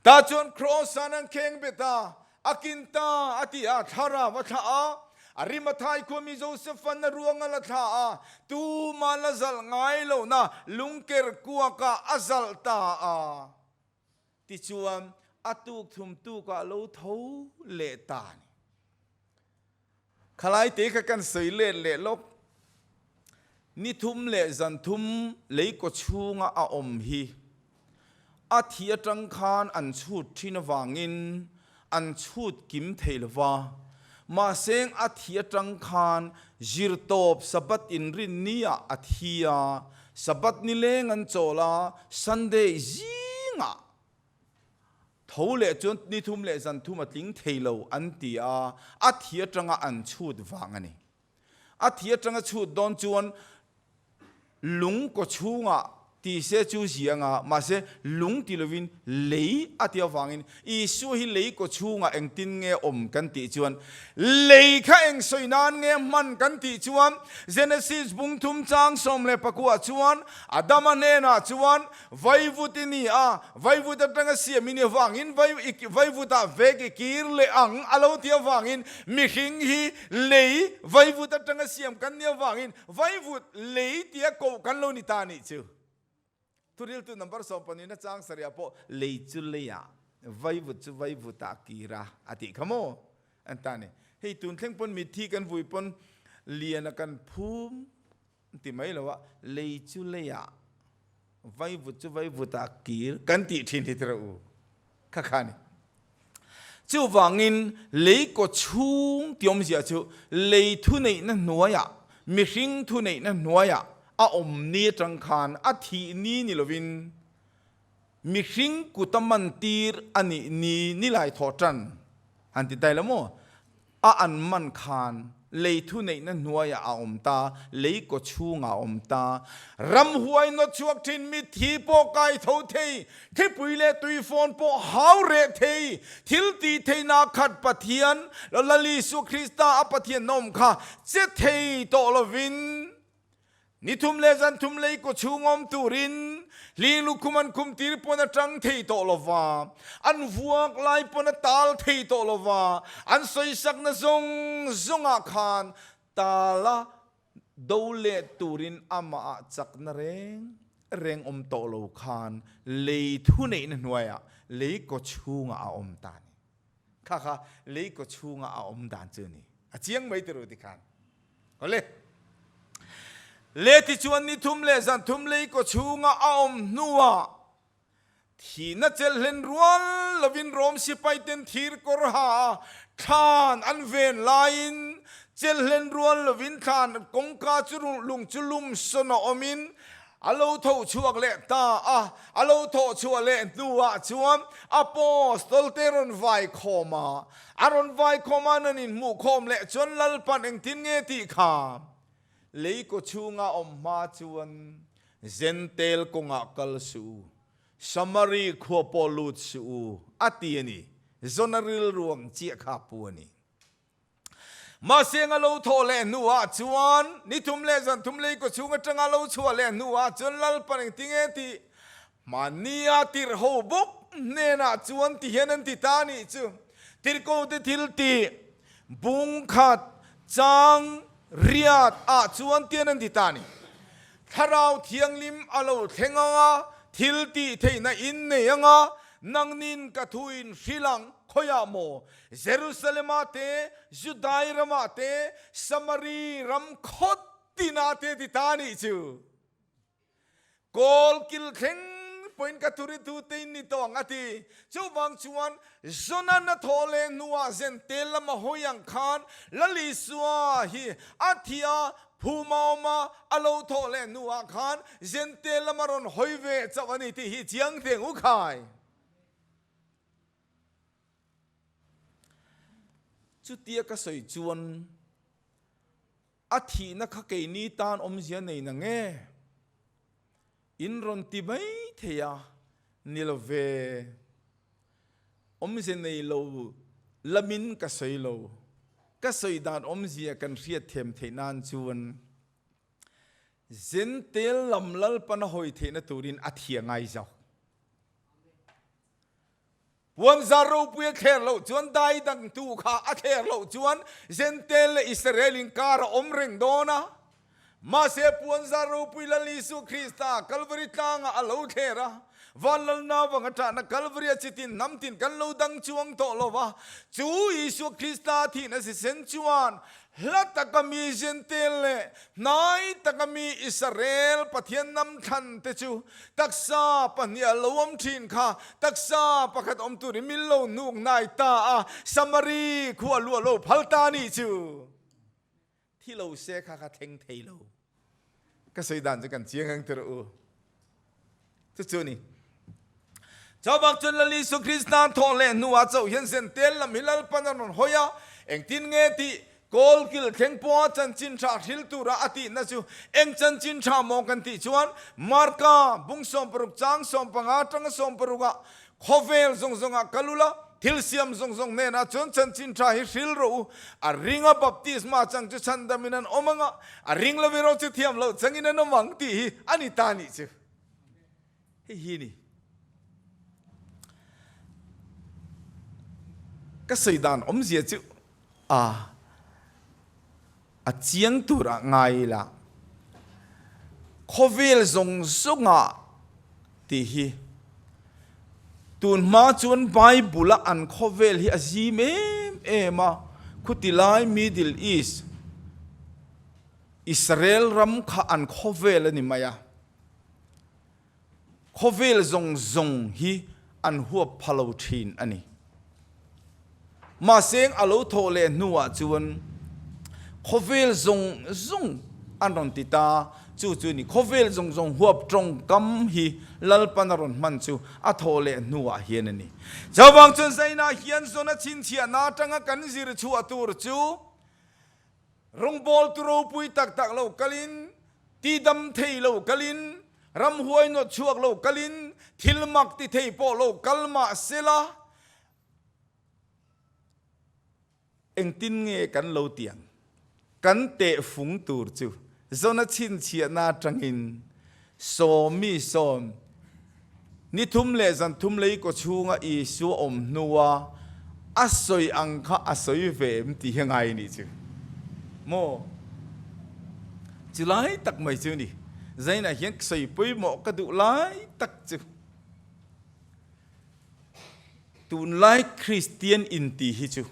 Tah chuan Kraws-an an kheng bet a, a kin ta a ti a, thlarau a thlah a. Arimathai khuami Joseph-an a ruang a la thlah a, tumah la zalh ngai lohna lungker kuakah a zalh ta a. Tichuan, a tuk thum tukah lo tho leh ta a ni. Khalai te kha kan sawi let leh lawk. Ni thum leh zan thum lei kaw chhunga a awm hi a thi atang khan an chhut thin avangin an chhut kim thei lo va. Mahse a thi atang khan zirtawp Sabbath inrinni ah a thi a, Sabbath nileng an chawl a, Sunday zingah Tho leh chuan ni thum leh zan thum a tling thei lo an ti a, a thi atanga an chhut vang a ni. A thi atanga chhut dawn chuan lung kaw chhungah ti se chu zia anga, mahse lung ti lovin lei a ti avangin Isua hi lei kaw chhungah engtin nge awm kan tih chuan lei kha eng sawi nan nge hman kan tih chuan Genesis bung thum chang 14 chuan Adama hnenah chuan Vaivut i ni a, vaivut atanga siam i ni avangin vaivutah vek i kir leh ang a lo ti avangin mihring hi lei vaivut atanga siam kan ni avangin vaivut lei tia koh kan lo ni ta anih chu. Thuriltu number 12 na chang sarih ah pawh lei chu leiah vaivut chu vaivutah kir a a tih kha maw an ta ni. Hei tun thleng pawn mitthi kan vui pawn lian a kan phum Ti mai lo a, lei chu leiah, vaivut chu vaivutah kir kan tih thin hi tira u kha kha ni. Chuvangin lei kaw chhung ti awmzia chu lei thuneihna hnuaiah, mihring thuneihna hnuaiah a awm ni atang khan a thih ni ni lovin mihring kuta mantir a nih ni ni lai thawh tan han ti tai lo maw? A an man khan lei thuneihna hnuaiah a awm ta, lei kaw chhungah a awm ta. Ramhuai nawt chhuak thin mitthi pawh kai tho thei, thlipui leh tuifawn pawh hau reh thei, thil tih theihna khat Pathian, Lal Isua Krista a Pathian awm kha che thei tawh lovin, Ni thum leh zan thum lei kaw chhung awm turin hling lukhum an khum tir pawn a tang thei tawh lo va, an vuak lai pawn a tal thei tawh lo va, an sawisakna zawng zawngah khan tala do leh turin amahah chakna reng reng awm tawh lo khan lei thuneihna hnuaiah lei kaw chhungah a awm ta a ni. Kha kha lei kaw chhungah a awm dan chu a ni. A chiang mai tiraw tikhan. Awle. Le tichuan ni thum leh zan thum lei kaw chhunga a awm hnuah thihna chelh hlen rual lovin Rom sipai ten thir kawr ha a thlan an ven laiin chelh hlen rual lovin thlan kawngka chu lung chu lum sawn a awmin A lo tho chhuak leh ta a, a lo thawh chhuah leh hnuah chuan Apostol te rawn vai khawm a, a rawn vai khawm a nan inhmuh khawm leh chuan Lalpan engtin nge tih kha lei kaw chhunga awm hma chuan Jentail kawngah kal suh u, Samari khua pawh lut suh u a ti a ni. Jona rilru ang chiah kha a pu a ni. Mahse a lo thawh leh hnuah chuan ni thum leh zan thum lei kaw chhung atanga lo chhuah leh hnuah chuan Lalpan engtinge tih mahnia tirh ho bawk hnenah chuan ti hian an ti ta anih chu. Tirhkote thil tih bung khat chang riat ah chuan tian an ti ta a ni. Thlarau Thianghlim a lo thleng ang a, thil tih theihna in nei ang a, nangnin ka thu in hrilh ang, khawiah maw? Jerusalem-ah te, Judai ramah te, Samari ram khawt tinah te ti ta anih chu. Kawl kil thleng pawhin ka thuritu te in ni tawh ang a ti. Chuvang chuan Jonan a thawh leh hnuah Zentel lama hawi ang khan Lal Isua hi a thi a, phum a awm a, a lo thawh leh hnuah khan Zentel lama rawn hawi ve chauh a ni tih hi chiang teng u khai. Chutia ka sawi chuan a thihna kha keini tan awmzia nei na nge? In rawn ti mai thei a, ni lo ve. Awmzia nei lo lamin ka sawi lo. Ka sawi dan awmzia kan hriat thiam theih nan chuan Zentel lam Lalpan a hawi theihna turin a thia ngai zawk. Puanzar ropui a thler loh chuan dai dangtu kha a thler loh chuan Zentel leh Israel inkar a awm reng dawn a. Mahse puanzar ropui Lal Isua Krista Kalvari tlangah a lo thler a, van Lalna vang a ṭahna Kalvari a chitin hnam tin kan lo dang chuang tawh lo va, chu Isua Krista thihna sisen chuan Hla taka mi Zentel leh hnai taka mi Israel Pathian hnam thlan te chu taksa pahniha lo awm thin kha taksa pakhat awm turin min lo hnuk hnai ta a, Samari khua luah lo phal ta nih chu thi lo se kha kha thleng thei lo. Ka sawi dan chu kan chiang ang tir u. Chu chu ni. Chawbak chuan Lal Isu Krista thawh leh hnuah chauh hian Zentel lam hi Lalpan a rawn hawi a, engtin nge tih Kawlkil thleng pawha chanchin tha hril tura a tihna chu eng chanchin tha maw kan tih chuan Marka bung 60 chang 15 atanga 60 ah Khawvel zawng zawngah kal ula, thil siam zawng zawng hnenah chuan chanchin tha hi hril rawh u. A ringa baptisma chang chu chhandamin an awm ang a, a ring lo erawh chu thiam loh changin an awm ang tih hi a ni ta nih chu. Hei hi ni. Ka sawi dan awmzia chu a a chiang turah ngai ila, khawvel zawng zawngah tih hi tun hma chuan Bible a an khawvel hi a zim em em a, khuti lai Middle East, Israel ram kha an khawvel a ni mai a. Khawvel zawng zawng hi an huap pha lo thin a ni. Mahse a lo thawh leh hnuah chuan khawvel zawng zawng an rawn ti ta, chu chu ni khawvel zawng zawng huap tawngkam hi Lalpan a rawn hman chu a thawh leh hnuah hian a ni. Chuvang chuan Zaina hian zawn a chhinchhiahna atanga kan zir chhuah tur chu Rawngbawltu ropui tak tak lo kalin, tidam thei lo kalin, ramhuai nawt chhuak lo kalin, thil mak ti thei pawh lo kal mah sela, engtin nge kan lo ti ang? Kan tehfung tur chu Zona chhinchhiahna atangin sawmi sawn ni thum leh zan thum lei kaw chhunga Isua awm hnua a sawi ang kha a sawi ve em tih hi a ngai anih chu maw? Chu lai tak mai chu ni. Zainah hian sawi pawimawh ka duh lai tak chu tunlai Kristian inti hi chu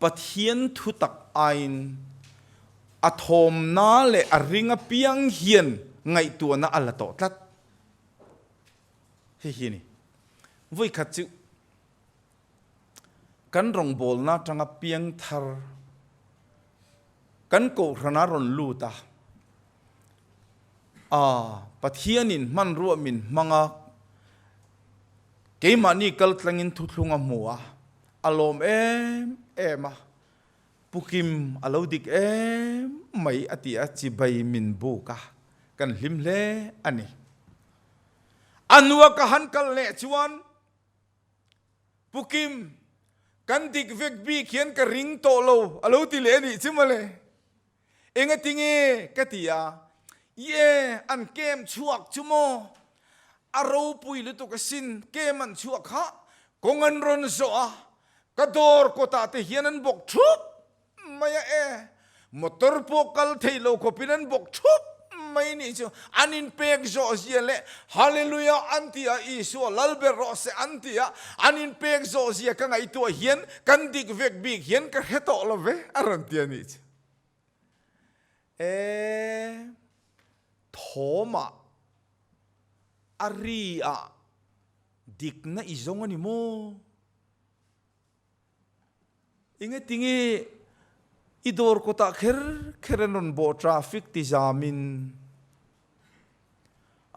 Pathian thutak aiin a thawmna leh a ring apiang hian ngaihtuahna a la tawh tlat. Hei hi a ni. Vawikhat chu kan rawngbawlna atanga piangthar kan kohhrana rawn lut a, aa Pathianin hmanrua min hmang a, keimahni kaltlangin thuthlung a hmu a, A lawm em em a, Pu Kim a lo dik em mai a ti a, chibai min buk a, kan hlim hle a ni. A hnua ka han kal leh chuan Pu Kim, kan dik vek bik hian ka ring tawh lo a lo ti leh a nih chu mawle. Engatinge ka ti a, Ie, an kem chhuak chu maw? A ropui lutuk asin, kem an chhuak kha kawng an rawn zawh a, ka dawr kawtah te hian an bawk thup mai a e, motor pawh kal thei lo khawpin an bawk thup mai nih chu, an inpek zawh zia leh Hallelujah an ti a, Isua lal ber rawh se an ti a, an inpek zawh zia ka ngaihtuah hian kan dik vek bik hian ka hre tawh lo ve a rawn ti a nih chu. E thawmah a ri ah dikna i zawng a ni maw? Engetinge i dawr kawtah kher kher an rawn bawh traffic ti zamin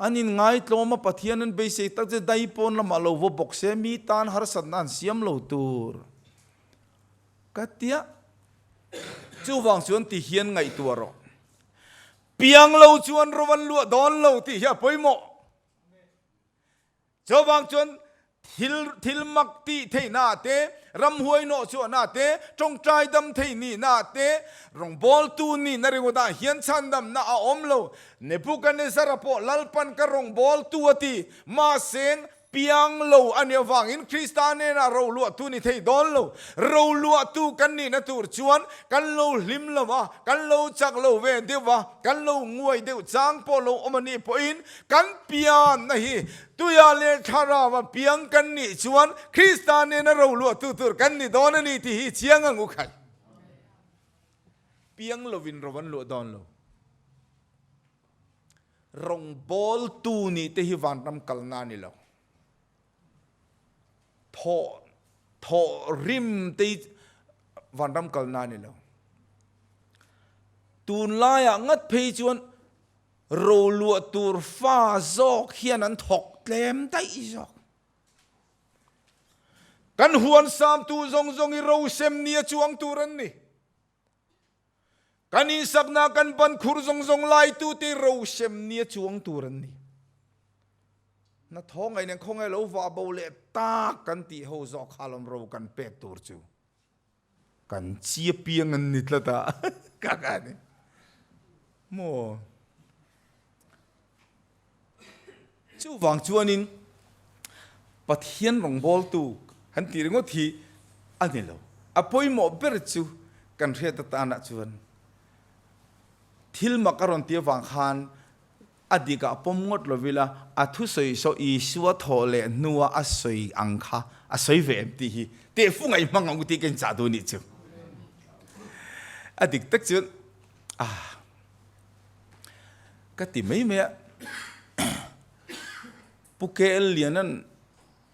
an inngaitlawm a Pathian an beisei tak che dai pawn lamah lo vaw bawk se mi tan harsatna an siam lo tur. Ka tia, chuvang chuan ti hian ngaihtuah rawh. Piang lo chuan ro an luah dawn lo tih hi a pawimawh. Chuvang chuan Thil thil mak tih theihna te, ramhuai nawh chhuahna te, tawngtai dam thei nihna te, rawngbawltu nihna ringawtah hian chhandamna a awm lo. Nebuchadnezzar-a pawh Lalpan ka rawngbawltu a ti. Mahse, piang lo a nih avangin Krista hnenah roluahtu ni thei dawn lo. Roluahtu kan nihna tur chuan kan lo hlim lo a, kan lo chak lo ve deuh a, kan lo nguai deuh chang pawh lo awm a nih pawhin kan pianna hi Tuia leh Thlarau-a piang kan nih chuan Krista nena roluahtu tur kan ni dawn a ni tih hi chiang ang u khai. Piang lovin ro an luah dawn lo. Rawngbawltu nih te hi vanram kalna a ni lo. Thawh thawh rim te hi vanram kalna a ni lo. Tunlaiah ngat phei chuan Roluah tur fa zawk hian an thawk tlem daih zawk. Kan huan samtu zawng zawng hi rosem nia chuang tur an ni. Kan insakna kan ban khur zawng zawng laitute hi rosem nia chuang tur an ni. Hnathawng ngaih nen khawngaih lo vah bo leh tak kan tih ho zawk kha lawm ro kan pek tur chu. Kan chi apiang an ni tlat a, ka ka ni maw? Chuvang chuanin Pathian rawngbawltu han tih ringawt hi a ni lo. A pawimawh ber chu kan hriat atanah chuan thil mak a rawn tih avang khan A dikah pawm ngawt lo ila, a thusawi saw Isua thawh leh hnua a sawi ang kha a sawi ve em tih hi tehfu ngaih hmang ang u tih ka inchah duh nih chu. A dik tak chuan ah ka ti mai mai a, Pu KL Lianan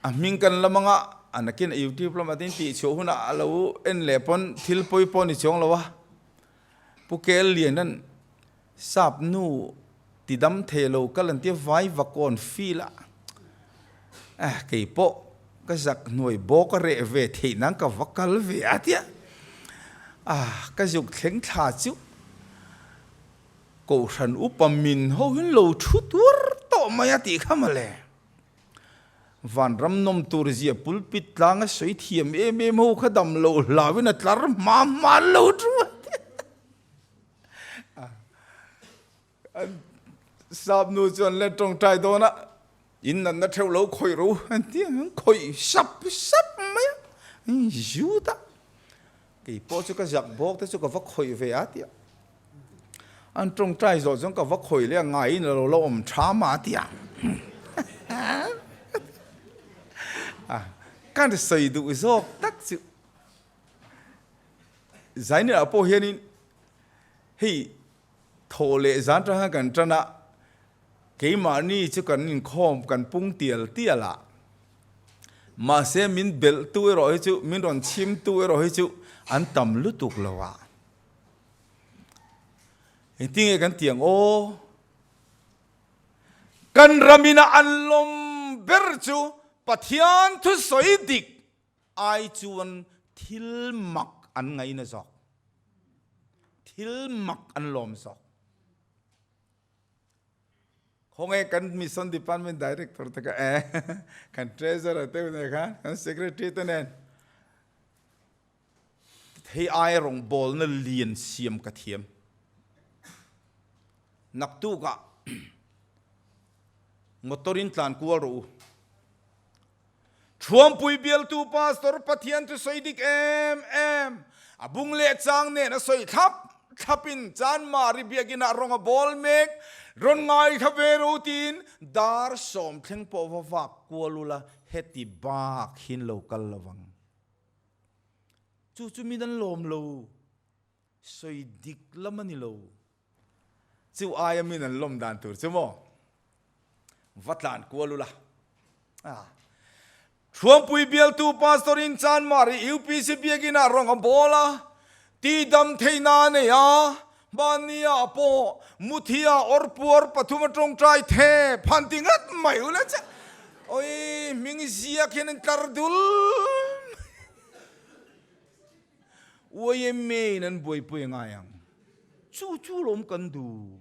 a hming kan lam anga a nakin a YouTube lamah te in tih chhuah hunah a lo en leh pawn thil pawi pawh a ni chuang lo a, Pu KL Lianan Sap nu ti dam thei lo kal an tia vai vakawn feel a, eh kei pawh ka zak hnuai bawk a reh ve theih nan ka va kal ve a tia, ah ka zuk thleng thla chu Kohhran upa min ho hian lo thu tuar tawh mai a tih kha mawle. Vanram nawm tur zia pulpit tlang a sawi thiam em em ho kha dam loh hlauin a tlar hma hma an lo thu a tia. An sap nu chuan le tawngtai dawn a, in natna theuh lo khawih ro an ti a, an khawih sap sap mai a, an zut a, kei pawh chu ka zak bawk te chu ka va khawih ve a ti a, an tawngtai zawh chuan ka va khawih leh a, ngaiin a lo la awm tha mah a ti a, ka sawi duh zawk tak chu. Zainah pawh hianin hei thawh leh zan tang hian kan tan a, keimahni chu kan inkhawm kan pung tial tial a, mahse min belh tu erawh hi chu min rawn chhim tu erawh hi chu an tam lutuk lo a, engtinge kan tih ang aw? Kan ramina an lawm ber chu Pathian thusawi dik Ai chuan thil mak an ngaina zawk. Thil mak an lawm zawk. Khawnge kan Mission Department Director te kha eh kan Treasurer te nen khan kan Secretary te nen hei ai rawngbawlna lian siam ka thiam. Naktukah motor in tlan kual rawh u. Thuampui bialtu Pastor Pathian chu sawi dik em em, a bung leh chang nen a sawi thlap thlapin Chanmari biakinah rawng a bawl mek, rawn ngaithla ve ro tiin dar sawm thleng pawh va vak kual ula heti bak hin lo kal lo vang. Chu chu min an lawm lo, sawi dik lam a ni lo. Chu aia min an lawm dan tur chu maw? Va tlan kual ula. Ah. Thuampui bialtu Pastor in Chanmari UPC biakinah rawng a bawl a, tidam theihna a nei a, mahnia pawh muthia awrpuar pathum a tawngtai the phan ti ngat mai ula che. Oi, hming ziak hian an tlar dul mai. YMA in an buaipui a ngai ang. Chu chu lawm kan duh.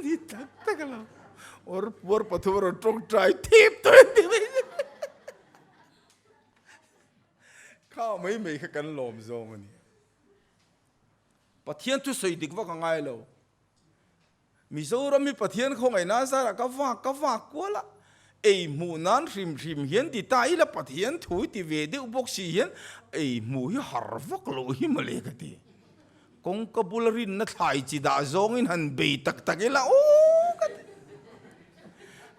Ni tak tak a lo. Awr puar pathum a rawn tawngtai thip tawh e ti mai. Kha mai mai kha kan lawm zawng a ni. Pathian thu sawi dik vak a ngai lo. Mizoram hi Pathian khawngaihna zarah ka vak ka vak kual a, ei hmuh nan hrim hrim hian ti ta ila Pathian thu hi ti ve deuh bawk si hian ei hmuh hi har vak loh hi mawle ka ti. Kawngka bula rinna thlai chi dah zawngin han bei tak tak ila aw ka ti.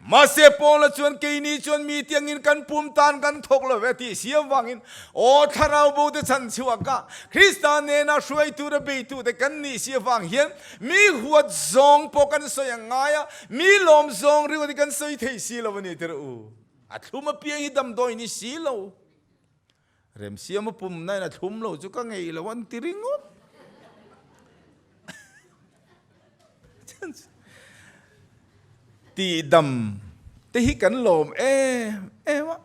Mahse Paula chuan keini chuan mi tiangin kan pum tan kan thawk lo ve tih siam vangin aw thlarau bo te chhan chhuak a, Krista nena hruai tura beitute kan nih si avang hian mi huat zawng pawh kan sawi ang ngai a, mi lawm zawng ringawt hi kan sawi thei si lo a ni tirh u. A thlum apiang hi damdawi ni si lo. Remsiama pumna in a thlum lo chu ka ngei lo an ti ringawt. Tih dam te hi kan lawm em em a,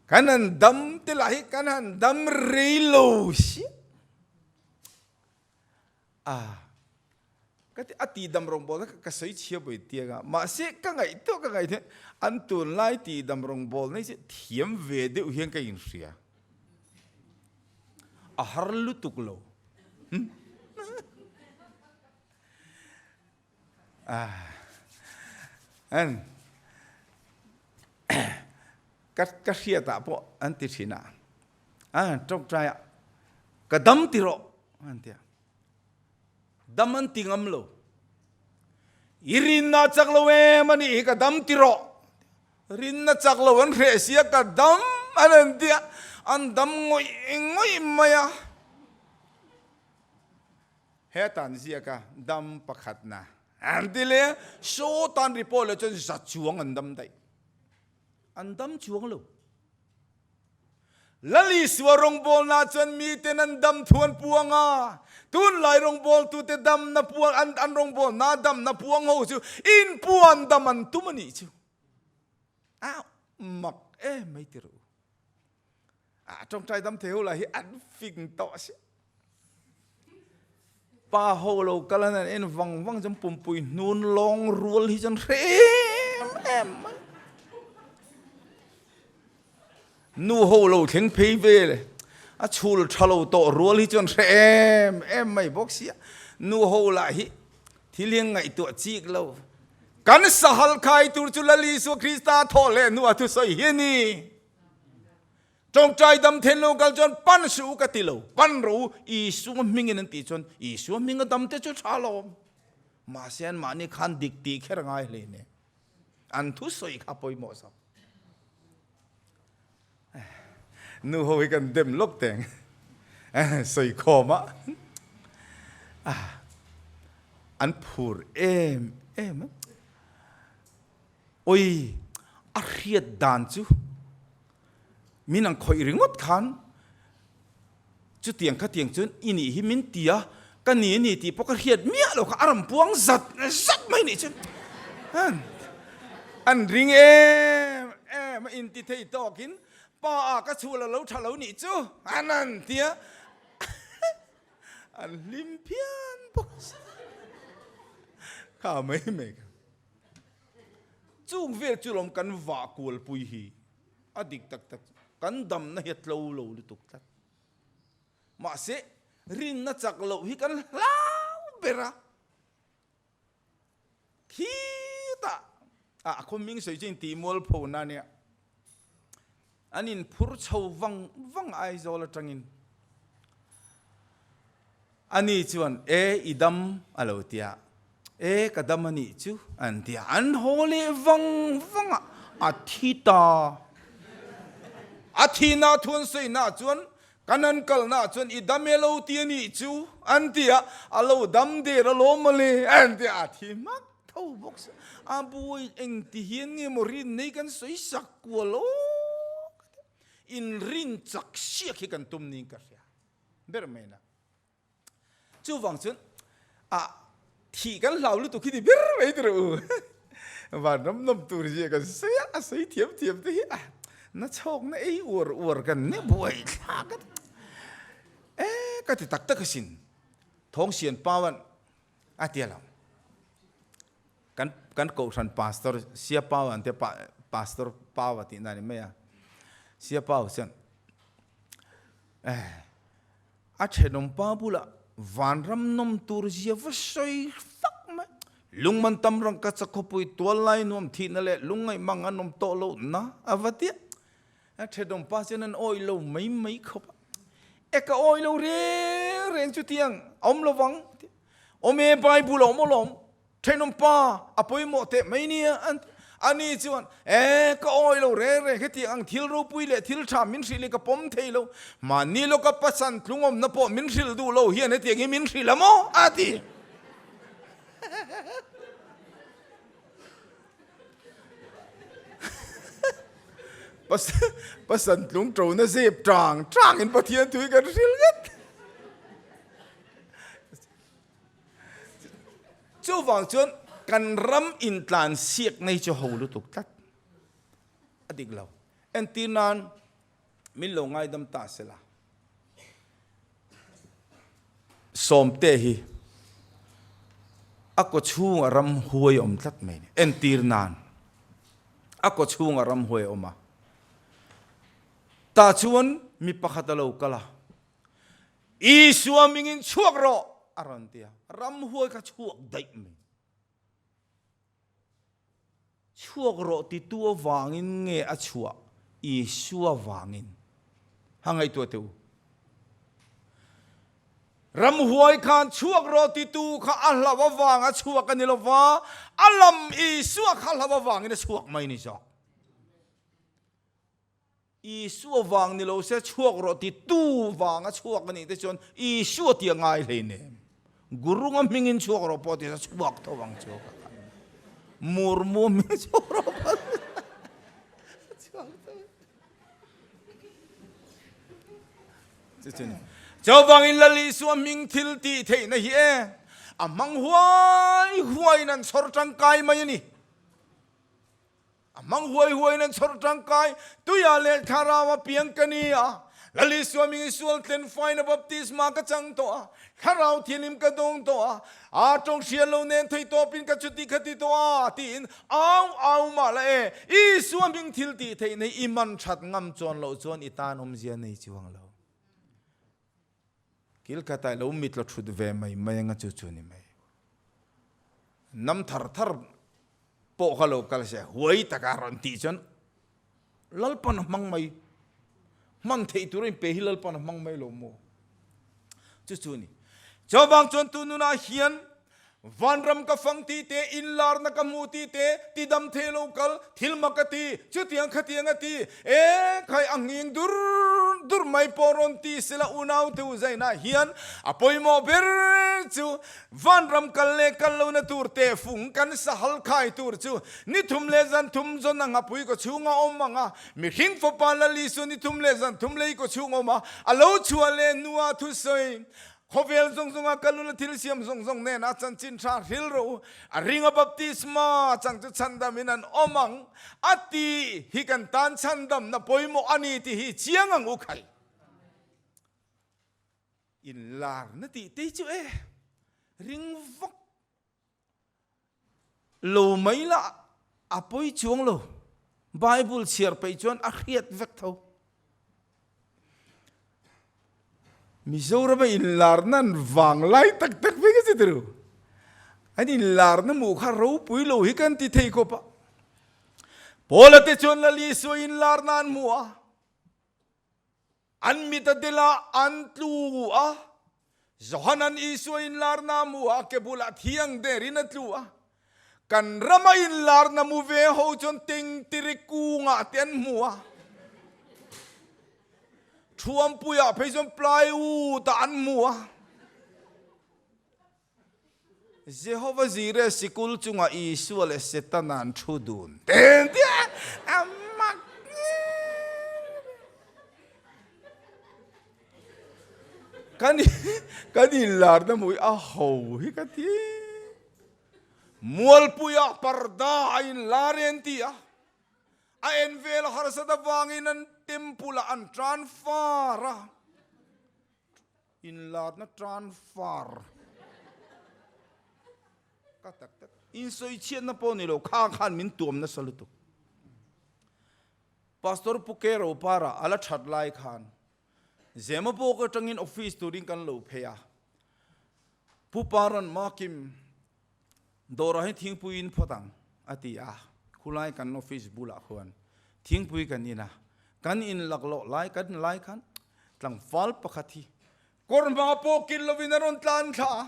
kan han dam te lah hi kan han dam rei lo sia. A ka ti a ti dam rawngbawl kha ka sawi chhia bawi tiang a mahse ka ngaihtuah ka ngaihtuah an tunlai ti dam rawngbawl nei chu thiam ve deuh hian ka inhria a har lutuk lo an ka ka hriatah pawh an ti thin a a tawngtai a ka dam ti rawh an ti a dam an ti ngam lo i rinna chak lo em ani hi ka dam ti rawh rinna chak lo an hreh sia ka dam an an ti a an dam ngawih ngawih mai a he tan ziaka dam pakhat na an ti le saw tan report le chuan za chuang an dam daih an dam chuang lo Lal Isua rawngbawlna chuan miten an dam thu an puang a, tunlai rawngbawltute damna puang an an rawngbawlna damna puang ho chu inpuan dam an tum a nih chu. A mak em mai ti rawh u. A tawngtai dam thei ho lah hi an fing tawh a si. Pa ho lo kal an en vang vang chuan pumpui hnun lawng rual hi chuan hre em em mai. Nu ho lo thleng phei vel a chhul tha lo tawh rual hi chuan hre em em mai bawk sia. Nu ho lah hi thil hi an ngaihtuah chik lo. Kan sahal khai tur chu Lal Isua Krista thawh leh hnuah thusawi hi a ni. Tawngtai dam then lo kal chuan pan suh u ka ti lo, pan rawh u, Isua hmingin an tih chuan Isua hminga dam te chu tha lo. Mahse an mahni khan dik tih kher a ngai hle nen. An thusawi kha pawimawh zawk. Nu ho hi kan dem lawk teng sawi khawm a. An phur em em a. Oi, a hriat dan chu min ang khawih ringawt khan chutiang khatiang chuan i nih hi min ti a, ka ni a ni tih pawh ka hriat miah lo kha a rawn puang zat zat mai nih chuan an ring em em a inti thei tawkin pa a ka chhul a lo tha lo nih chu an an ti a, an hlim phian bawk kha mai mai kha. Chung vel chu lawm kan vah kualpui hi a dik tak tak kan damna hi a tlo lo lutuk tlat. Mahse, rinna chak loh hi kan hlau ber a. Khitah a khawming sawi chu intih mualpho na nia. An inphur chho vang vang Aizawl atangin. Ani chuan, E, i dam a lo ti a. E, ka dam a nih chu an ti a. An haw leh vang vang a, a thi ta. A thihna thu an sawina chuan, kan an kalna chuan i dam e lo ti a nih chu an ti a. A lo dam der alawm mawle an ti a, a thi hmak. Tho bawk se a buai eng ti hian nge maw rin nei kan sawi sak kual aw ka ti in rin chak siak hi kan tum niin ka hria ber mai na chuvang chuan a thih kan hlau lutuk hi ti ber mai tur u vanram nawm tur zia kan sawi a a sawi thiam thiam te hi a na chhawk na ei uar uar kan ne buai thlak a e ka ti tak tak asin thawng sian pauan A ti a lo. Kan kan kohhran pastor Sia Pau an tia pa pastor Pau a tihna a ni mai a. Sia Pau chuan eh a thenawm pa bulah vanram nawm tur zia va sawi fak mai. Lungman tam rangka chakhawpui tual lai nuam thihna leh lungngaih mang an awm tawh loh na a va tia. A thenawm pa chuan an awih lo mai mai khawp a. E ka awih lo reng reng chutiang a awm lovang. Awm e Bible a awm alawm. Thenawm pa a pawimawh teh mai nia an ti. Ani chuan, E, ka awih lo reng reng, hetiang ang thil ropui leh thil tha min hrilh hi ka pawm thei lo. Mahni lawka pasan tlungawmna pawh min hrilh duh lo hian hetiang hi min hrilh a maw? a ti. Pasan tlung ṭona zep ṭang ṭangin Pathian thu hi kan hrilh ngat. Chuvang chuan kan ram intlan siak nei chu ho lutuk tlat a dik lo. Entir nan min lo ngaidam ta sela. Sawmte hi a kaw chhunga ram huai a awm tlat mai ni. Entir nan a kaw chhunga ram huai a awm a. Tah chuan mi pakhat a lo kal a. Isua mingin chhuak rawh a rawn ti a, ramhuai kha chhuak daih mai. Chhuak rawh titu avangin nge a chhuah? Isua vangin. Ha ngaihtuah teh u. Ramhuai khan chhuak rawh titu kha a hlauh avang a chhuak a ni lova, a lam Isua kha hlauh avangin a chhuak mai ni zawk. Isua vang ni lo se chhuak rawh ti tu vang a chhuak a nih te chuan Isua tih a ngai hleinem. Gurunga hmingin chhuak rawh pawh ti se chhuak tho ang chu ka khan. Murmu hmingin chhuak rawh pawh ti se chhuak tho. Chu chu ni. Chuvangin Lal Isua hming thil tih theihna hi e a hmang huai huaiin an chhawr tangkai mai a ni. A hmang huai huaiin an chhawr tangkai, tuiah leh thlarau a piang ka ni a. Lal Isua ming i sual tlen faina baptisma ka chang tawh a, thlarau thianghlim ka dawng tawh a, a tawng hria lo nen thei tawpin ka chuti kha ti tawh a, tiin au au mah la e, Isua hming thil tih theih nei i man that ngam chuan loh chuan i tan awmzia nei chuang lo. Kil khatah lo mitla thut ve mai mai anga chu chu ni mai. Nam thar thar pawh kha lo kal se huai taka rawn tih chuan Lalpan a hmang mai. Hman theih tur a inpe hi Lalpan a hmang mai lo maw? Chu chu ni. Chuvang chuan tu nunah hian Vanram ka fang tih te, inlarna ka hmu tih te, tidam thei lo kal, thil mak a ti, chutiang khatiang a ti, e khai a nghing dur dur mai pawh rawn ti sela unau te u zainah hian a pawimawh ber chu vanram kal leh kal lohna tur te fung kan sahal khai tur chu ni thum leh zan thum zawn a nghapui kaw chhung a awm ang a, mihring fapa Lal Isua ni thum leh zan thum lei kaw chhung a awm a, a lo chhuah leh hnuah thusawi Khawvel zawng zawnga ka lula thil siam zawng zawng nena chanchin tha hril rawh u, a ringa baptisma chang chu chhandamin an awm ang a ti hi kan tan chhandamna pawimawh a ni tih hi chiang ang u khai. Inlarna tih te chu e ring vak Lo mai la a pawi chuang lo. Bible chhiar peih chuan a hriat vek tho. Mizoram a inlarna an vang lai tak tak vek a si tiru. An inlarna hmuh kha ropui lo hi kan ti thei khawp a. Paula te chuan Lal Isua inlarna an hmu a. An mit a del a, an tlu a. Johanan Isua inlarna a hmu a, ke bulah thiang derin a tlu a. Kan rama inlarna mu ve ho chuan tengtiri kungah te an hmu a. Thuampuiah phei chuan plywood-ah an hmu a. Jehova Jireh sikul chungah Isua leh Setana an thu dun ten tia a mak kan kan inlarna hmui a ho hi ka ti mualpuiah parda a inlar e an ti a a en vel harsat avangin an temple ah an tan far a Inlarna tan far. Ka tak tak. Insawichhiatna pawh ni lo, kha khan min tuam nasa lutuk. Pastor Pu Ke Ropara a la that lai khan Zemabawk atangin office turin kan lo phei a. Pu Paran Makim dawrah hian thingpui in phawt ang a ti a, khulai kan office bulah khuan thingpui kan in a, kan in laklawh lai kan lai khan tlangval pakhat hi Kawr hma pawh kil lovin a rawn tlan thla a,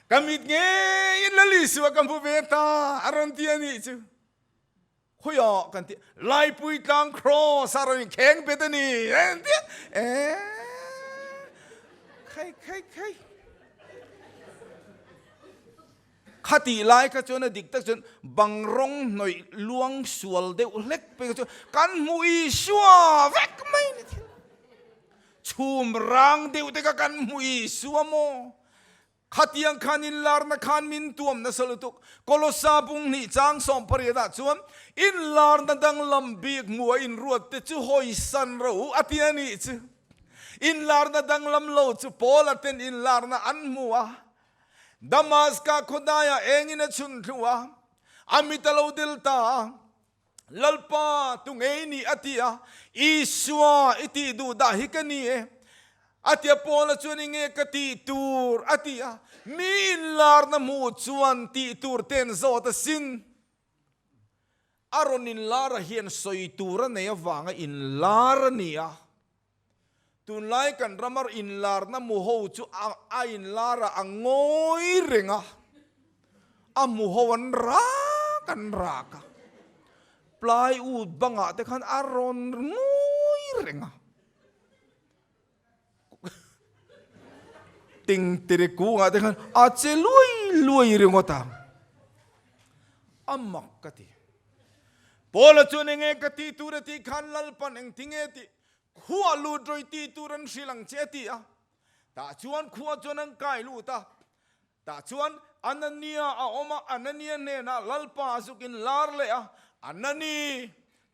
ka mit ngeiin Lal Isua ka hmu ve ta a rawn ti a nih chu. Khawiah kan ti, Laipui tlang cross a rawn inkheng bet a ni an ti a, eh khai khai khai. Khatih lai kha chuan a dik tak chuan bang rawng hnawih luang sual deuh hlek pek chu kan hmu Isua vek mai ni thil. Chhum rang deuh te kha kan hmu Isua maw? Khatiang khan inlarna khan min tuam nasa lutuk. Kolosa bung hnih chang 18 ah chuan inlarna danglam bik hmu a inruat te chu hawisan ro u a ti a nih chu. Inlarna danglam lo chu Paula ten inlarna an hmu a. Damaska khawdaiah engin a chhun thlu a, a mit a lo dil ta a, Lalpa, tu ngei ni a ti a, Isua i tih duh dah hi ka ni e. A tia Paula chuan i nge ka tih tur a ti a, mi inlarna hmuh chuan tih tur ten zawt a sin. A rawn inlara hian sawi tur a nei avanga inlar a ni a. Tunlai kan ramar inlarna mu ho chu a inlar a a ngawi reng a, a mu ho an rak an rak a, plywood bangah te khan a rawn ngawi reng a, tingtiri kungah te khan a che luai luai ringawt a, a mak ka ti. Paula chuan enge ka tih tur a tih khan Lalpan engtinge tih Khua lut rawi ti tur an hrilh ang che a ti a. Tah chuan khua chuan an kai lut a. Tah chuan Anania a awm a, Anania hnenah Lalpa a zuk in lar leh a, Anani,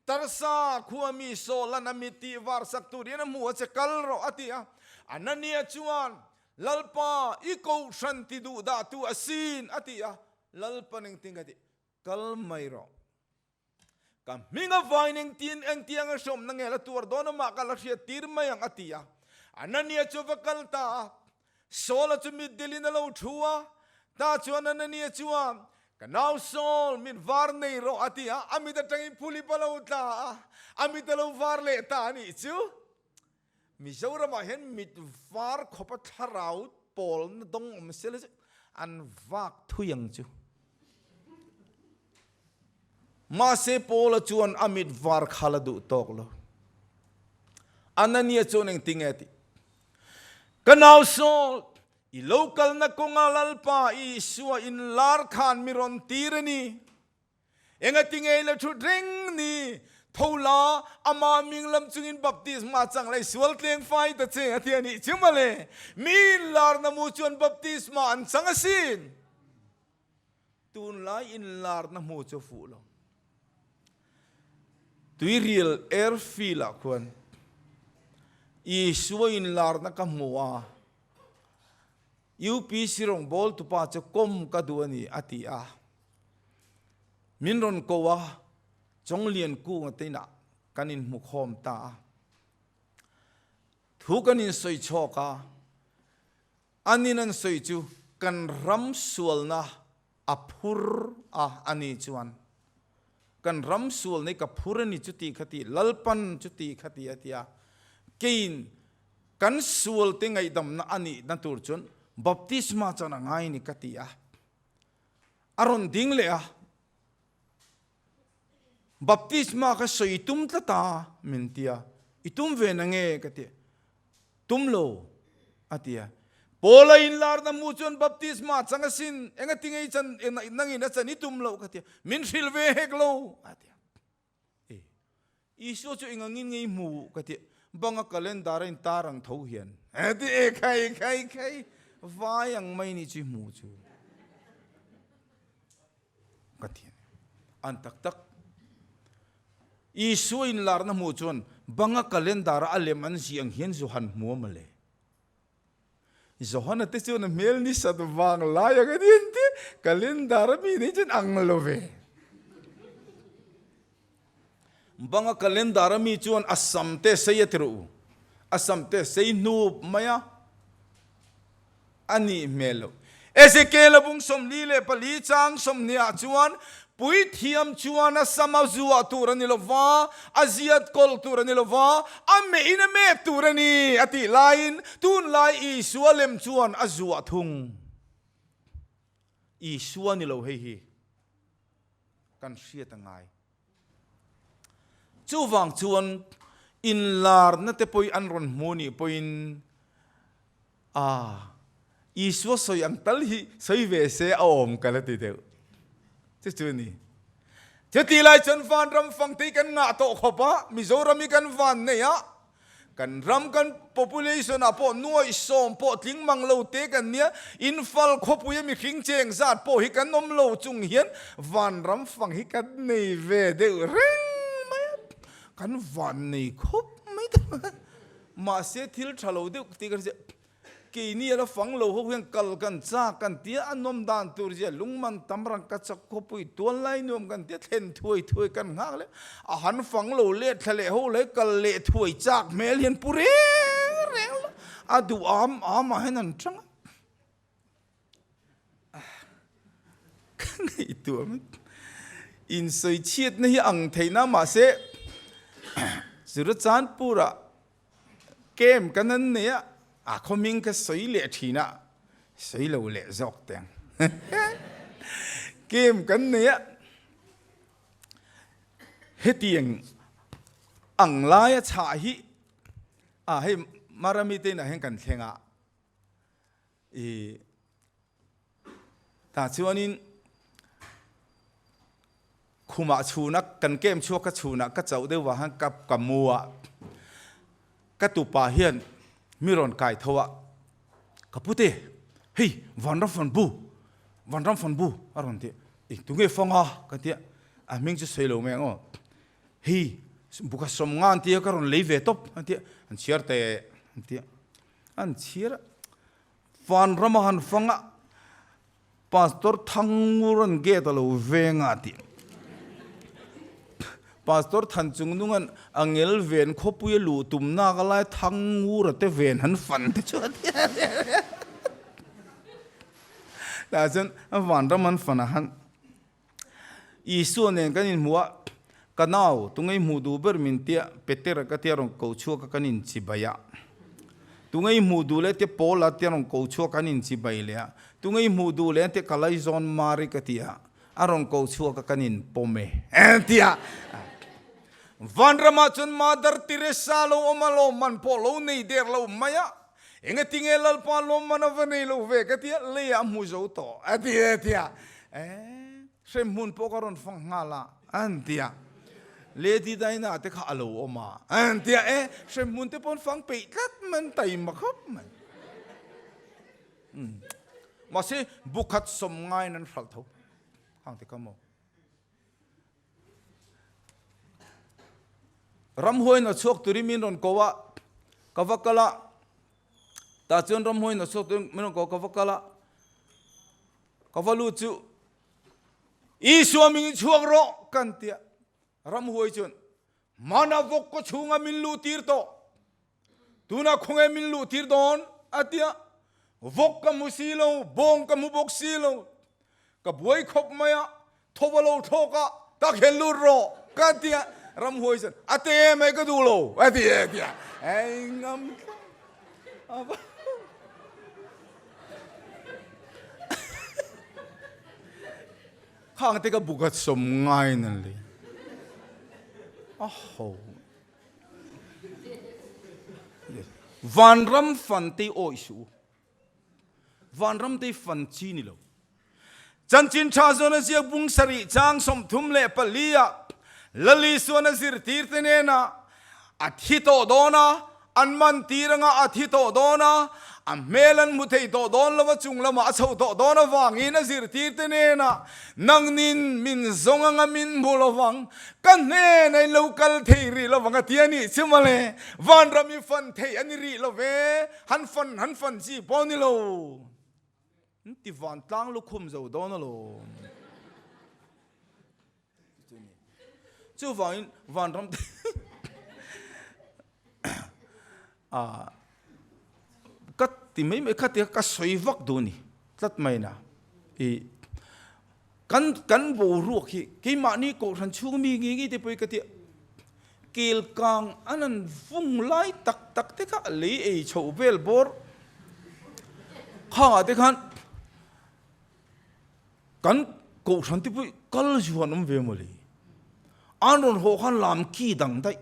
Tarsa khua mi Saul-an a mit tih var sak tur hian a hmu a che kal rawh a ti a. Anania chuan, Lalpa, i kohhran ti duh dah tu a sin a ti a. Lalpa ning ting a ti, Kal mai rawh. Ka hming a vain engtin engtiang a hrawmna nge la tuar dawn amah ka la hriat tir mai ang a ti a. Anania chu a va kal ta a, Saul-a chu mitdelin a lo thu a. Tah chuan Anania chuan, Ka nau Saul, mit var nei rawh a ti a. A mit atangin phulip a lo tla a, a mit a lo var leh ta a nih chu. Mizoramah hian mit var khawpa thlarau pawlna dawng awm se la chu an vak thui ang chu. Mahse Paula chuan a mit var kha la duh tawk lo. Anania chuan engtin nge a tih? Ka nau Saul, i lo kalna kawnga Lalpa Isua inlar khan mi rawn tir a ni. Engati nge i la thut reng ni? Tho la, ama ming lam chungin baptisma chang la i sual tleng fai ta che, a ti a nih chu mawle. Mi inlarna mu chuan baptisma an chang asin. Tunlai inlarna hmu chu fuh lo. Tuirial airfield ah khuan Isua inlarna ka hmu a, UPC rawngbawltu pa chu kawm ka duh a ni, a ti a. Min rawn ko a, Chawnglian kunga te inah kan inhmu khawm ta a. Thu kan insawi chhawk a, anin an sawi chu kan ram sualna a phur a, ani chuan kan ram sualna hi ka phur a ni chuti khati, Lalpan chuti khati a ti a, keiin kan sualte ngaihdamna a nihna tur chuan baptisma chuan a ngai ni ka ti a. A rawn ding leh a, Baptisma kha sawi tum tlat a min ti a, I tum ve na nge? ka ti a, Tum lo a ti a. Paula inlarna hmuh chuan baptisma a chang asin, engati nge i chan, nangin a chan i tum loh ka ti a, Min hrilh ve hek lo a ti a. E, Isua chu engangin nge i hmu ka ti, banga calendar a intar ang tho hian. E ti e khai khai khai, vai ang mai ni chu i hmu chu. Ka ti a ni. An tak tak. Isua inlarna hmuh chuan banga calendar a lem an zih ang hian zu han hmu a mawle. Johana te chuan a hmel ni sat vang lai ang a ni an ti. Calendar a mi nei chuan ang lo ve. Banga calendar a mi chuan a sam te sei a ti rawh u. A sam te sei hnup mai a. A nih hmel lo. Ezekiel a bung 44 chang 20 ah chuan puithiam chuan a sam a zuah tur a ni lo va, a ziat kawlh tur a ni lo va, a meh in a mek tur a ni a tih laiin tunlai Isua lem chuan a zuah thung. Isua ni lo hei hi kan hriat a ngai. Chuvang chuan inlarna te pawhin an rawn hmu nih pawhin A, Isua sawi ang tal hi sawi ve se a awm ka la ti deuh. Chu chu a ni. Chutih lai chuan vanram fang te hi kan ngah tawh khawp a, Mizoram hi kan van nei a, kan ram kan population ah pawh nuaih sawm pawh tling mang lo te kan nia, Imphal khawpui a mihring cheng zat pawh hi kan awm lo chung hian vanram fang hi kan nei ve deuh reng mai a, kan van nei khawp mai ta. Mahse thil tha lo deuh tih kan hria, keini a la fang lo ho hian kal kan chak kan tia a nawm dan tur zia lungman tam rang ka chak khawpui tual lai nuam kan tia thlen thuai thuai kan nghak leh a han fang lo let thla leh ho leh kal leh thuai chak hmel hian pu reng reng la a duh am am ah hian an tang a. Ka ngaihtuah mai. Insawi chhiatna hi ang theihna mahse Churachandpur-ah camp kan an nei a, a khawming ka sawi leh thin a, sawi lo leh zawk teng. Camp kan nei a, hetiang ang laia chhah hi a hei Marami te inah hian kan thleng a. I tah chuanin khumah chhuna kan kem chhuak ka chhunah ka chauh deuh vang khan ka ka mu a, ka tupa hian mi rawn kai tho a, ka pute hei vanram fan bu vanram fan bu a rawn ti eng tunge fang a ka tia a hming chu sawi lo mai ang aw hei bukha sawm nga an tia ka rawn lei ve tawp an tia an chhiar teh an tia. An chhir a, vanram a han fang a, Pastor Thangur an gate a lo veng a tih. Pastor Thanchungnunga'n a ngel ven khawpui a luh tum nak a lai Thangura te ven han fan te chu a ti a. Tah chuan vanram an fan a han. Isua nen kan inhmuh a, Ka nau, tunge i hmuh duh ber min tia Petera ka tia rawn ko chhuak a kan inchibai a. Tunge i hmuh duh leh tia Paula tia rawn ko chhuak a kan inchibai leh a. Tunge i hmuh duh leh tia ka laizawn Mari ka ti a, a rawn ko chhuak a kan inpawm e tia. Vanramah chuan Mother Teresa lo awm a, lawmman pawh lo nei der lo mai a. Engatinge Lalpa lawmman a va nei lo ve ka tia, leiah a hmu zo tawh a ti a tia. Eh, hremhmun pawh ka rawn fang nghal a an tia. Lady Diana te kha a lo awm a an tia. Eh, hremhmun te pawh an fang peih tlat mai, an taima khawp mai. Umm, mahse bukhat sawm ngaiin an hralh tho hang te kha maw. Ramhuaiin a chhuak turin min rawn ko a, ka va kal a, tah chuan ramhuaiin a chhuak turin min rawn ko a, ka va kal a, ka va lut chu Isua mingin chhuak rawh kan ti a, ramhuai chuan hmana vawk kaw chhunga min luh tir tawh, tunah khawnge min luh tir dawn a ti a, vawk ka hmu si lo, bawng ka hmu bawk si lo, ka buai khawp mai a, Tho va lo thlawk a, tak hian lut rawh ka ti a, ramhuai chuan a te mai ka duh lo a ti a ti a, ei ngam tlat a va khang te ka buk a sawm ngai na le a ho vanram fan te awi suh u. Vanram te fan chi ni lo. Chanchin tha zawn a ziak bung sarih chang 34 ah Lal Isuan a zirtir te nena a thi tawh dawn a, an man tir anga a thi tawh dawn a, a hmel an hmu thei tawh dawn lo a chung lamah a chho tawh dawn avangin a zirtir te nena nangnin min zawng anga min hmu lovang, ka hnenah in lo kal thei rih lovang a ti a nih chu mawle. Vanram i fan thei a ni rih lo ve. Han fan han fan chi pawh ni lo. An ti vantlang lukhum zo dawn alawm. Chuvangin vanram te ah ka ti mai mai kha tia ka sawi vak duh a ni tlat mai na i kan kan boruak hi keimahni kohhran chhung mi nge nge te pawh hi ka tia kel kang an an vung lai tak tak te kha a lei ei chhoh vel bawr khangah te khan Kan kohhran te pawh kal zu an awm ve mawle. An rawn haw khan lam ki dang daih,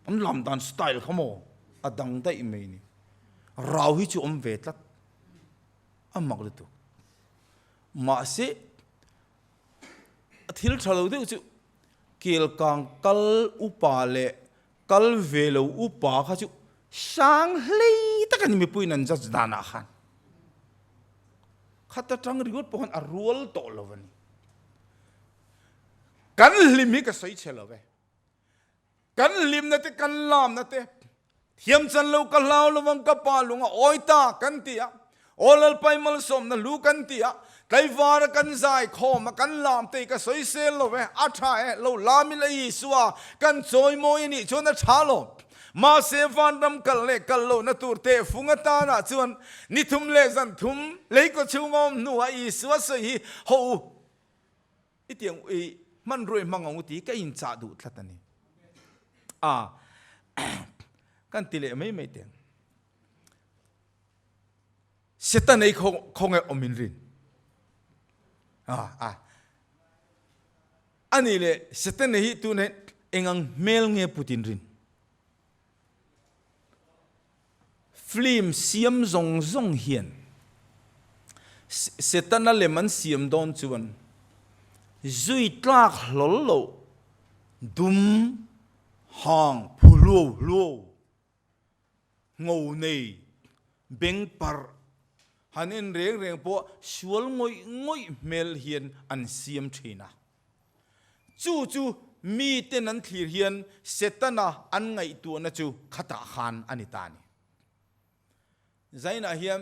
an lam dan style kha maw a dang daih mai ni. Rau hi chu awm ve tlat, a mak lutuk. Mahse, a thil tha lo deuh chu kelkang kal upa leh kal ve lo upa kha chu sang hlei tak a ni mipuiin an judge danah khan. Khat atang ringawt pawh khan a rual tawh lo a ni. Kan hlim hi ka sawi chhe lo ve. Kan hlimna te kan lamna te thiam chan lo ka hlau lovang ka pa lung a awi ta kan ti a, Aw Lalpai malsawmna hlu kan ti a, tlaivara kan zai khawm a kan lam te hi ka sawi sel lo ve, a tha e, lo lam ila Isua kan chawi mawi a nih chuan a tha lo. Mahse vanram kal leh kal lohna tur teh fung atanah chuan ni thum leh zan thum leikaw chhunga awm hnuah Isua sawi hi ho u i tiang i hmanrua i hmang ang u tih ka inchah duh tlat a ni. A kan ti leh mai mai teng. Satan ei khawnge awm in rin. A a ani le Satan hi tun he engang hmel nge putin rin. Film siam zawng zawng hian Setana lem an siam dawn chuan zui tlak hlawl lo dum hang phu hluau hluau ngo nei beng parh han en reng reng pawh sual ngawih ngawih hmel hian an siam thin a. Chu chu miten an thlir hian Setana an ngaihtuahna chu khatah khan a ni ta a ni. Zainah hian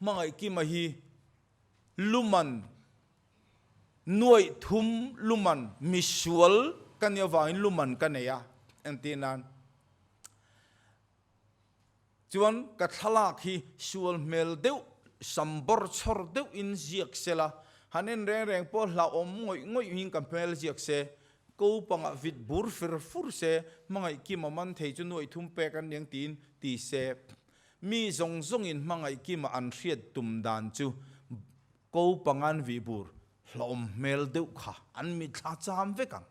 Hmangaihkima hi luman nuaih thum luman misual ka nih avangin luman ka nei a, entir nan. Chuan ka thlalak hi sual hmel deuh, sam bawr chhawr deuhin ziak se la, han en reng reng pawh hlauhawm ngawih ngawih in ka hmel ziak se, ko pangah vit bur fir fur se, hmangaih kima man thei chu nuaih thum pek an niang tiin ti se. Mi zawng zawngin hmangaih kima an hriat tum dan chu ko pangan vih bur hlauhawm hmel deuh kha an mitthla cham vek ang.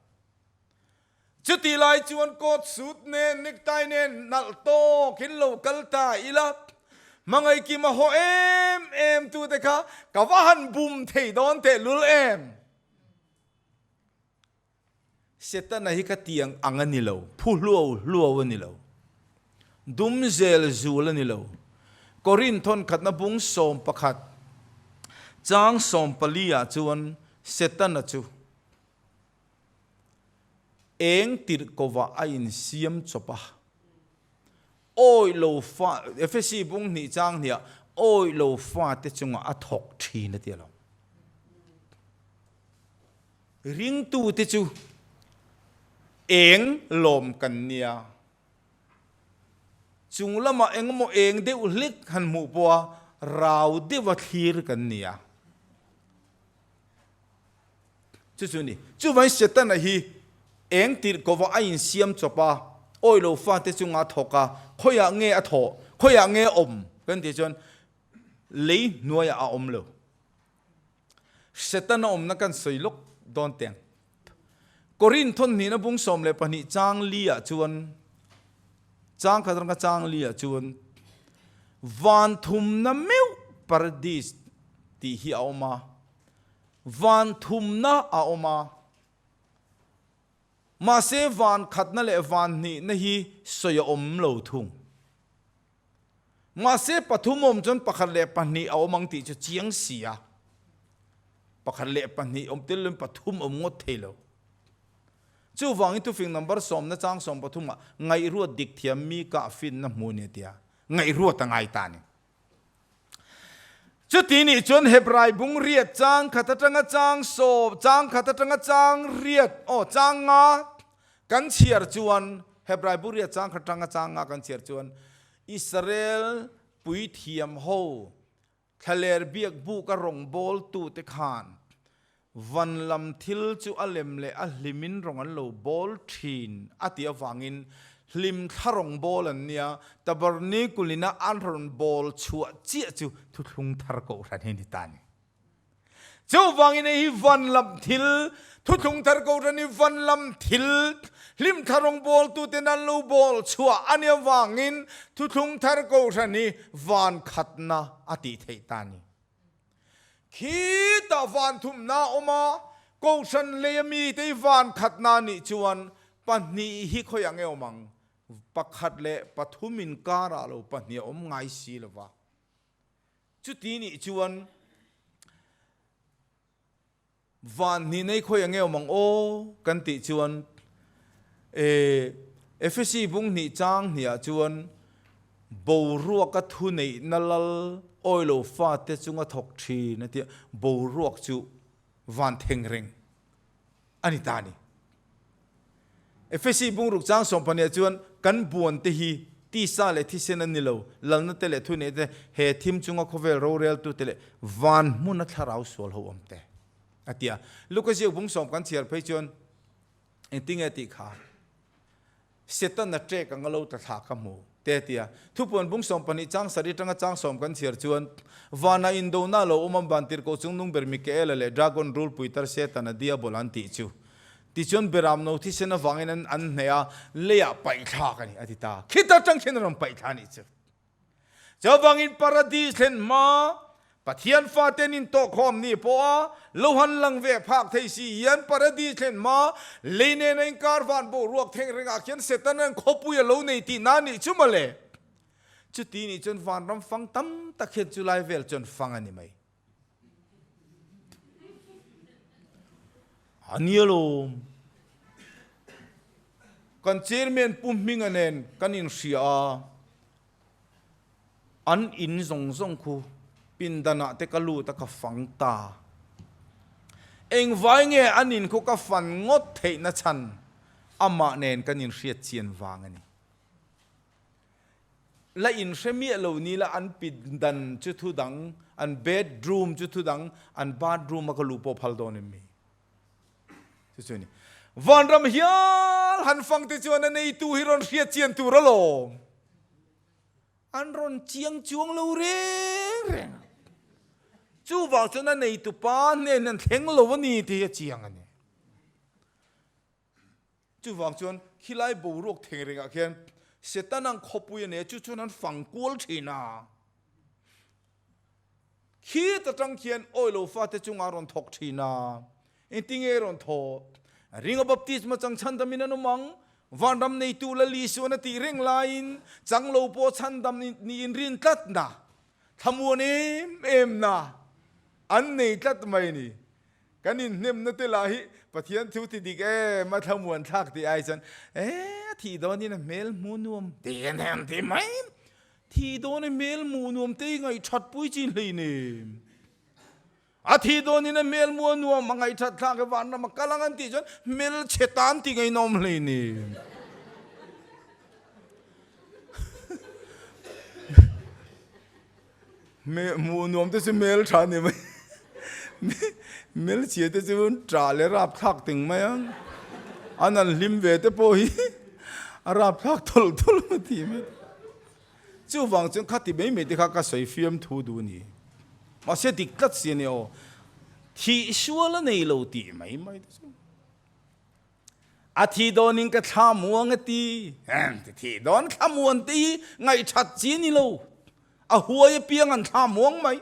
Chutih lai chuan coat suit nen necktie nen nalh tawkin lo kal ta ila, hmangaihkim a haw em em tute kha ka va han bum thei dawn tehlul em? Setana hi ka tiang ang a ni lo, phu hluau hluau a ni lo, dum zel zul a ni lo. Korinth thawnkhatna bung 11 chang 14 ah chuan Setana chu Eng tirh kovah a insiam chawp a, awih lo fa, Efesi bung hnih chang hniah awih lo fate chungah a thawk thin a ti a lo. Ringtute chu eng lawm kan nia. Chung lamah engemaw eng deuh hlek han hmuh pawha rau deuha thlir kan ni a. Chu chu a ni. Chuvangin Setana hi eng tirh kovah a insiam chawp a, awi lo fate chunga a thawk a, khawiah nge a thawh, khawiah nge a awm kan tih chuan lei hnuaiah a awm lo. Setana awmna kan sawi lawk dawn teng. Korinth thawnhnihna bung 12 chang li ah chuan chang khat atanga chang li ah chuan van thumna meuh paradis tih hi a awm a. Van thumna a awm a, mahse van khatna leh van hnihna hi sawi a awm lo thung. Mahse pathum awm chuan pakhat leh pahnih a awm ang tih chu chiang si a, pakhat leh pahnih awm tel loin pathum awm ngawt thei lo. Chuvangin thufing number sawmna chang sawm pathumah ngaihruat dik thiam mi kah finna hmu a ni a ti a, ngaihruat a ngai ta a ni. Chuti nih chuan Hebrai bung riat chang khat atanga chang sawm, chang khat atanga chang riat, aw, chang nga kan chhiar chuan, Hebrai bung riat chang khat atanga chang nga kan chhiar chuan, Israel puithiam ho Thlaler biak buk a rawngbawltu te khan van lam thil chu a lem leh a hlimin rawng an lo bawl thin a tih avangin hlim thla rawngbâwl an nia, Tabernacle-ina an rawn bawl chhuah chiah chu thuthlung thar kohhran hi a ni ta a ni. Chuvangin hei hi van lam thil, thuthlung thar kohhran hi van lam thil, hlimthla rawngbawltuten an lo bawl chhuah a nih avangin thuthlung thar kohhran hi van khatna a tih theih ta a ni. Khitah van thumna a awm a, kohhran lei a mite hi van khatna a nih chuan pahnih hi khawiah nge awm ang? Pakhat leh pathum inkarah lo pahnih a awm ngai si lo va. Chuti nih chuan van hnih nei khawi ange awm ang aw kan tih chuan e Efesi bung hnih chang hnih ah chuan boruak a thu neihna lal awilo fate chunga thawk thin a tia boruak chu van theng reng a ni ta a ni. Efesi bungruk chang sawmpahnih chuan kan buan te hi tisa leh thisen an ni lo, lalna te leh thuneih te, he thim chunga khawvel roreltu te leh van hmuna thlarau sual ho awm te a ti a. Luka ziak bung sawm kan chhiar phei chuan engtinge tih kha? Setana ṭek anga lo tla thla ka hmu, te a ti a. Thupuan bung 12 chang sarih aṭanga chang sawm kan chhiar chuan, Vana indona lo awm an vantirhkoh chungnung ber Mikaela leh Dragon rulpui tar Setana Diabol an tih chu. Tichuan Beram no thisen avangin an an hneh a, leiah paih thlak a ni, a ti ta. Khita aṭang khian a rawn paih thla a nih chu. Chuvangin Paradis thlen hma Pathian fate an intawhkhawm ni pawha lo han lang ve phak thei si hian Paradis thlen hma lei nena inkar van boruak theng rengah khian Setana an khawpui a lo nei tihna a nih chu mawle. Chuti nih chuan vanram fang tam tak hian chulai vel chuan fang a ni mai. A nia lawm. Kan chairman Pu Hminga nen kan inhria a, an in zawng zawng khu pindanah te ka lut a ka fang ta. Engvai nge an in khu ka fan ngawt theihna chhan amah nen kan inhriat chian vang a ni. La inhre miah lo ni la an pindan chu thu dang, an bedroom chu thu dang, an bathroom a ka luh pawh phal dawn em mi? Chu chu a ni. Vanram hial han fang te chuan a neitu hi rawn hriat chian tur alawm. An rawn chiang chuang lo reng reng a. Chuvang chuan a neitu pa hnen an thleng lo a ni tih hi a chiang a ni. Chuvang chuan khilai boruak theng rengah khian Satan ang khawpui a nei a, chu chuan an fang kual thin a. Khit atang khian awilo fate chungah a rawn thawk thin a. Engtinge a rawn thawh? Ringa baptisma chang chhandamin an awm ang. Vanram neitu Lal Isuan a tih reng laiin chang lo pawh chhandam niin rin tlatna, thlamuan em em na an nei tlat mai a ni. Kan inhnemna te lah hi Pathian thu ti dik em a thlamuan thlak tih ai chuan e a thih dawnin a hmel hmu nuam te an han ti mai. Thih dawn a hmel hmuh nuam te i ngaihthat pui chin hleinem. A thih dawnin a hmel hmuh a nuam a ngaihthat thlak e vanram a kal ang an tih chuan hmelchhe tan ti ngaihnawm hleinem. Hmuh nuam te chu hmel tha ni mai. Hmelchhia te chu ṭah leh rapthlak ting mai a. An an hlim ve te pawh hi a rapthlak thawlh thawlh a ti mai. Chuvang chuan khati mai mai te kha ka sawi fiam thu duh a ni. Mahse dik tlat si a ni aw. Thih sual a nei lo tih mai mai te chu. A thi dawnin ka thla muang a ti. Ti thi dawn thla muan te hi ngaihthat chi a ni lo. A huai apiang an thla muang mai.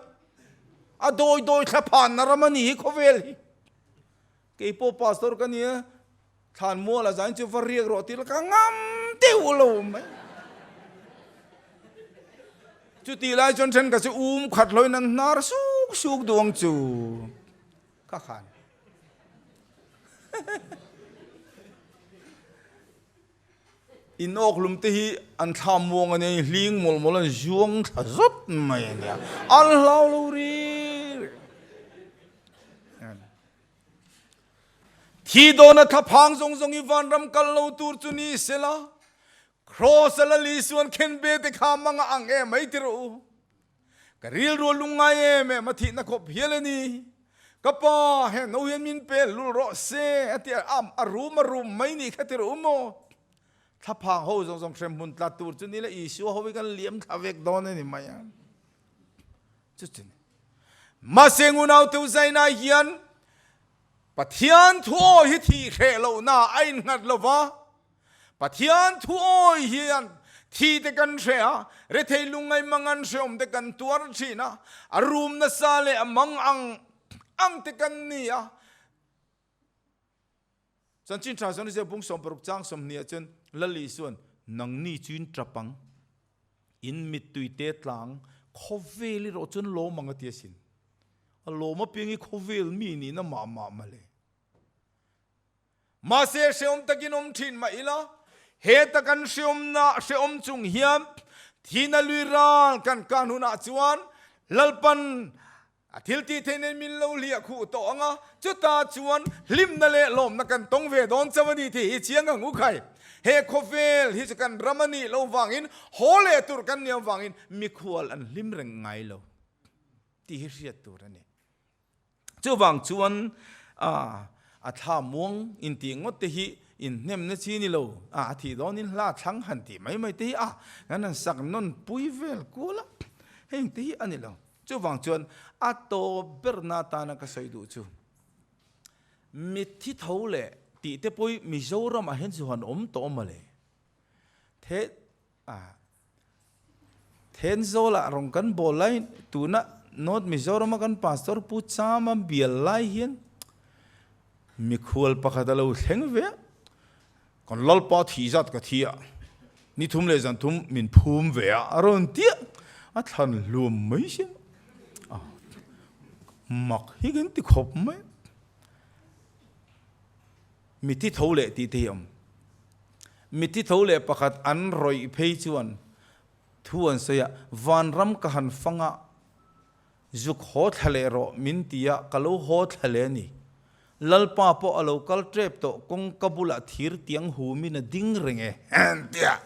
A dawi dawi thla phanna ram a ni hi khawvel hi. Kei pawh pastor ka nia, thlan mual a zain chu va riak rawh tih la ka ngam deuh lo mai. Chutih lai chuan thenkhat chu um khat hlawin an hnar suk suk duh ang chu. Ka khan. In awkhlum te hi an thla muang a nia, hling mawlh mawlh an zuang thla zawt mai a nia, an hlau lo ri ri. Thi dawna thla phang zawng zawng i vanram kal lo tur chu ni sela, Kraws a la Isuan khenbe te kha mang a ang em mai ti rawh u. Ka rilru a lungngai em em a thihna khawp hial a ni. Ka pa, heng no hian min pel lul rawh se a ti a, a rum a rum mai nih kha ti rawh u maw? Thlaphang ho zawng zawng hremhmun tla tur chu ni le Isua ho hi kan liam thla vek dawn a ni mai a. Chu chu ni. Mahse ngunau teu zaina hian Pathian thu aw hi thih hreh lohna a innghat lo va, Pathian thu awi hian thi te kan hre a, rethei lungngai mangan hreawm te kan tuar thin a, a rum nasa leh a mang ang ang te kan ni a. Chanchin Tha Zawn Zia bung 60 chang 20 ah chuan Lal Isuan, Nangni chu in tap ang, in mittui te tlang khawvel erawh chuan lawm ang a ti asin. A lawm apiang hi khawvel mi nihna mah mah mawle. Mahse hreawm takin awm thin mah ila, heta kan hreawmna hreawm chung hian thihna lui ral kan kan hunah chuan Lalpan a thil tih theih nen min lo hliah khuh tawh ang a, chutah chuan hlimna leh lawmna kan tawng ve dawn chauh a ni tih hi chiang ang u khai. He khawvel hi chu kan ram a nih loh vangin haw leh tur kan nih avangin mikhual an hlim reng ngai lo tih hi hriat tur a ni. Chuvang chuan a thla muang intih ngawt te hi inhnemna chi ni lo, a thih dawnin hla thlang han tih mai mai te hi a kan han sak nawn pui vel kual a, heng te hi a ni lo. Chuvang chuan a tawp berna atana ka sawi duh chu mitthi tho leh tih te pawh hi Mizoramah hian chu han awm tawh mawle. The A Thenzawlah rawn kan bawl lai tuna North Mizorama kan Pastor Pu Chama bial lai hian mikhual pakhat a lo thleng ve a, kan Lalpa thih zat ka thi a, ni thum leh zan thum min phum ve a, a rawn ti a, a thlan hluam mai sin a, mak hi kan ti khawp mai. Mithi tho leh tih te hi a awm. Mithi tho leh pakhat an rawih phei chuan thu an sawi a, Vanram ka han fang a, zuk haw thla leh rawh min ti a, ka lo haw thla leh a ni. Lalpa pawh a lo kal tep tawh, kawngka bulah thir tiang humin a ding reng e, an ti a.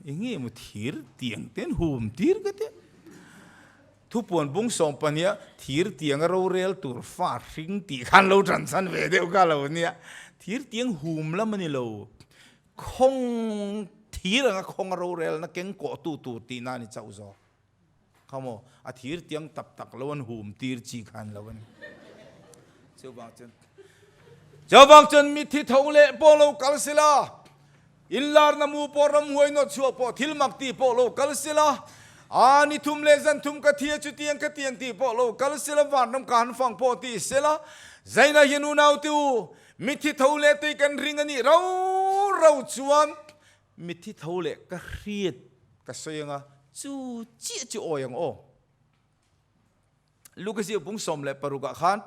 Eng nge maw thir tiang te an hum tir ka ti a. Thupuan bung 12 thir tianga rorel tur fa hring tih khan lo tan chhan ve deuh kha lo nia. Thir tiang hum lam a ni lo. Khawng thir anga khawnga rorelna keng kawhtu tur tihna a ni chauh zawk. Kha maw a thir tiang tak tak lo an hum tir chi khan lo a ni. Chuvang chuan chuvang chuan mithi tho leh pawh lo kal sela. Inlarna mu pawh ramhuai nawt chhuah pawh thil mak tih pawh lo kal sela, a ni thum leh zan thum ka thia chutiang ka tiang tih pawh lo kal sela, vanram ka han fang pawh ti sela, Zaina hian unaute u, mithi tho leh tei kan ring a nih rau rau chuan mithi tho leh ka hriat ka sawi anga chu chiah chu awi ang aw. Luka ziah bung 16 ah khan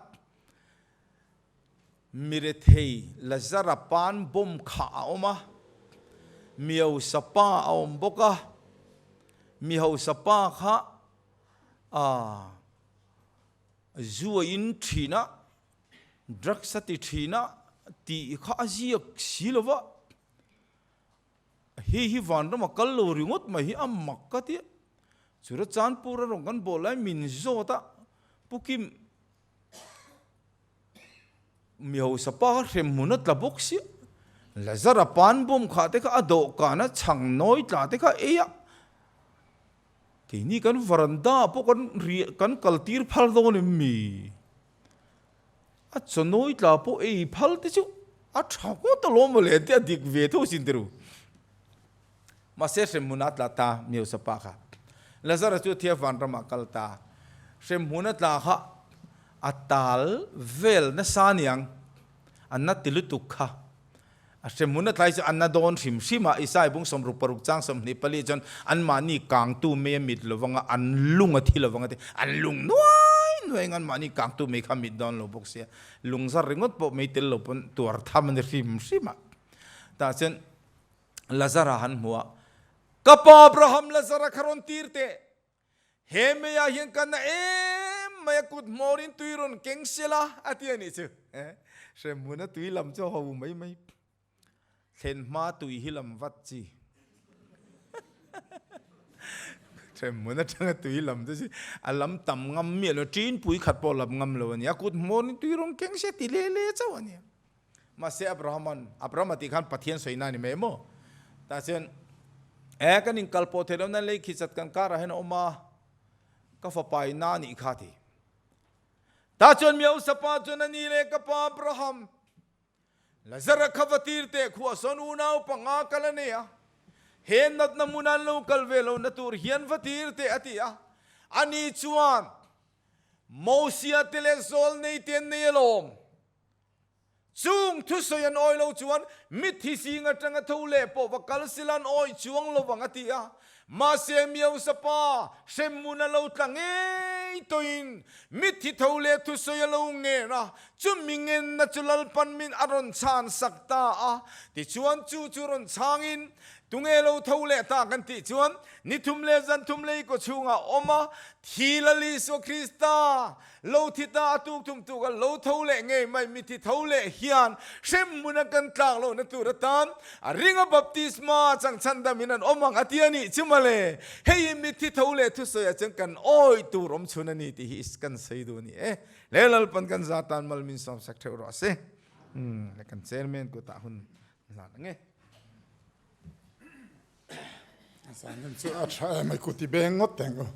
Mirethei Lazara pan bomb kha a awm a, mi hausa pa a awm bawk a, mi hausa pa kha aah zu a in thin a, drugs a ti thin a tih kha a ziak si lo va, hei hi vanram a kal lo ringawt mai hi a mak ka ti a, Churachandpur a rawn kan bawl lai min zawt a, Pu Kim. Mi hausa pa kha hrem hmun a tla bawk sia, Lazara pan bawm khah te kha a dawhkan a chhang nawi tla te kha ei a, keini kan varanda ah pawh kan riah kan kal tir phal dawn em mi? A chaw nawi tla pawh ei phal te chu a tha ngawt alawm mawle an ti a dik ve tho sin tiru. Mahse hrem hmun a tla ta mi hausa pa kha. Lazara chu thia vanram ah kal ta. Hrem hmun a tla kha a tal vel nasa aniang, a na ti lutuk kha. A hrem hmun a tlai chu a na dawn hrim hrim a, Isai bung 66 chang 24 chuan anmahni kangtu mei a mit lovang a, an lung a thi lovang a ti. An lung nuai nuai ang anmahni kangtu mei kha a mit dawn lo bawk sia. Lung zar ringawt pawh mei tel lo pawn tuar tham a ni hrim hrim a. Tah chuan. Lazara han hmu a, Ka pa Abraham Lazara kha rawn tir teh, he meiah hian ka na em mai a kut hmawrin tui rawn keng sela a ti a nih chu. Hremhmuna tui lam chu a ho mai mai. Thlen hma tui hi lam vat chi. Hremhmun atanga tui lam te chi a lam tam ngam miah lo, ṭin pui khat pawh lam ngam lo a ni. A kut hmawrin tui rawn keng se ti le le chauh a ni. Mahse Abraham-a'n, Abraham-a tih khan Pathian sawina a ni mai maw? Tah chuan, E, kan inkal pawh theih lohna lei khi chat kan karah hian a awm a, ka fapa in na a nih kha ti. Tah chuan Miausapa chuan a ni le, ka pa Abraham, Lazara kha va tir teh khuah sawn unau panga kal a nei a, he natna hmun an lo kal ve lohna tur hian va tir teh a ti a. Ani chuan, Mosia te leh Zawlnei te an nei alawm. Chung thusawi an awi lo chuan mitthi zing atanga tho leh pawh va kal sila an awi chuang lo vang a ti a. Mahse Miosa pa hremhmun a lo tla ngei tawhin mitthi tho leh thusawi a lo ngen a, chumi ngenna chu Lalpan min a rawn chhan sak ta a. Tichuan chu chu rawn chhangin Tunge lo tho leh ta kan tih chuan ni thum leh zan thum lei kaw chhungah awm a, thi Lal Isua Krista Lo thi ta a tuk thum tuk a lo tho leh ngei mai mi thi tho leh hian hremhmun a kan tlak lohna tur atan a ring a baptisma chang chhandam in an awm ang a ti a nih chu mawle. Hei hi mi thi tho leh thusawi ah chuan kan awi tur awm chhun a ni tih hi kan sawi duh a ni e. Le Lalpan kan za tan mal min sawm sak theuh rawh se. Le kan chairman kutah hun hlan ang e. Zanin chu a tha em ai kuti beng ngawt teng u.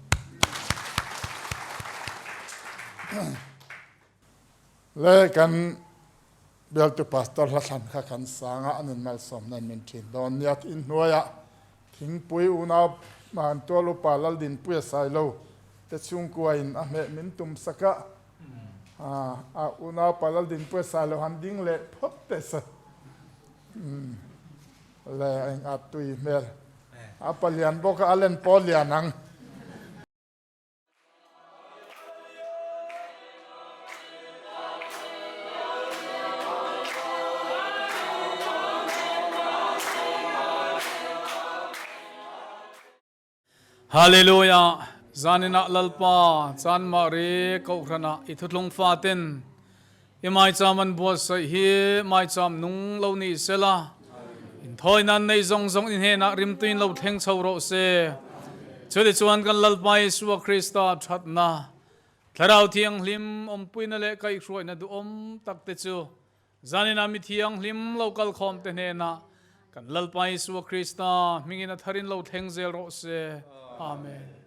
Le kan bialtu pastor hla thlan kha kan sang a, a nun malsawm nen min thin dawn nia in hnuaiah thingpui unau man tual upa Laldinpuia Sailo te chhungkua in a hmeh min tum sak a, a unau pa Laldinpuia Sailo han ding leh phawt teh se. Le eng a tui hmel. A palian bawk a, a len pawh lian ang. Hallelujah! Zaninah Lalpa chanmah ri Kohhranah i thuthlung faten i maicham an buatsaih hi maicham nung lo ni sela, inthawi nan nei zawng zawng i hnenah rimtuin lo thleng chho rawh se. Chutichuan kan Lalpa Isua Krista thatna, Thlarau Thianghlim awmpuina leh kaihhruaina duhawm takte chu Zaninah mi thianghlim lo kalkhawmte hnenah kan Lalpa Isua Krista hmingin a tharin lo thleng zel rawh se. Amen.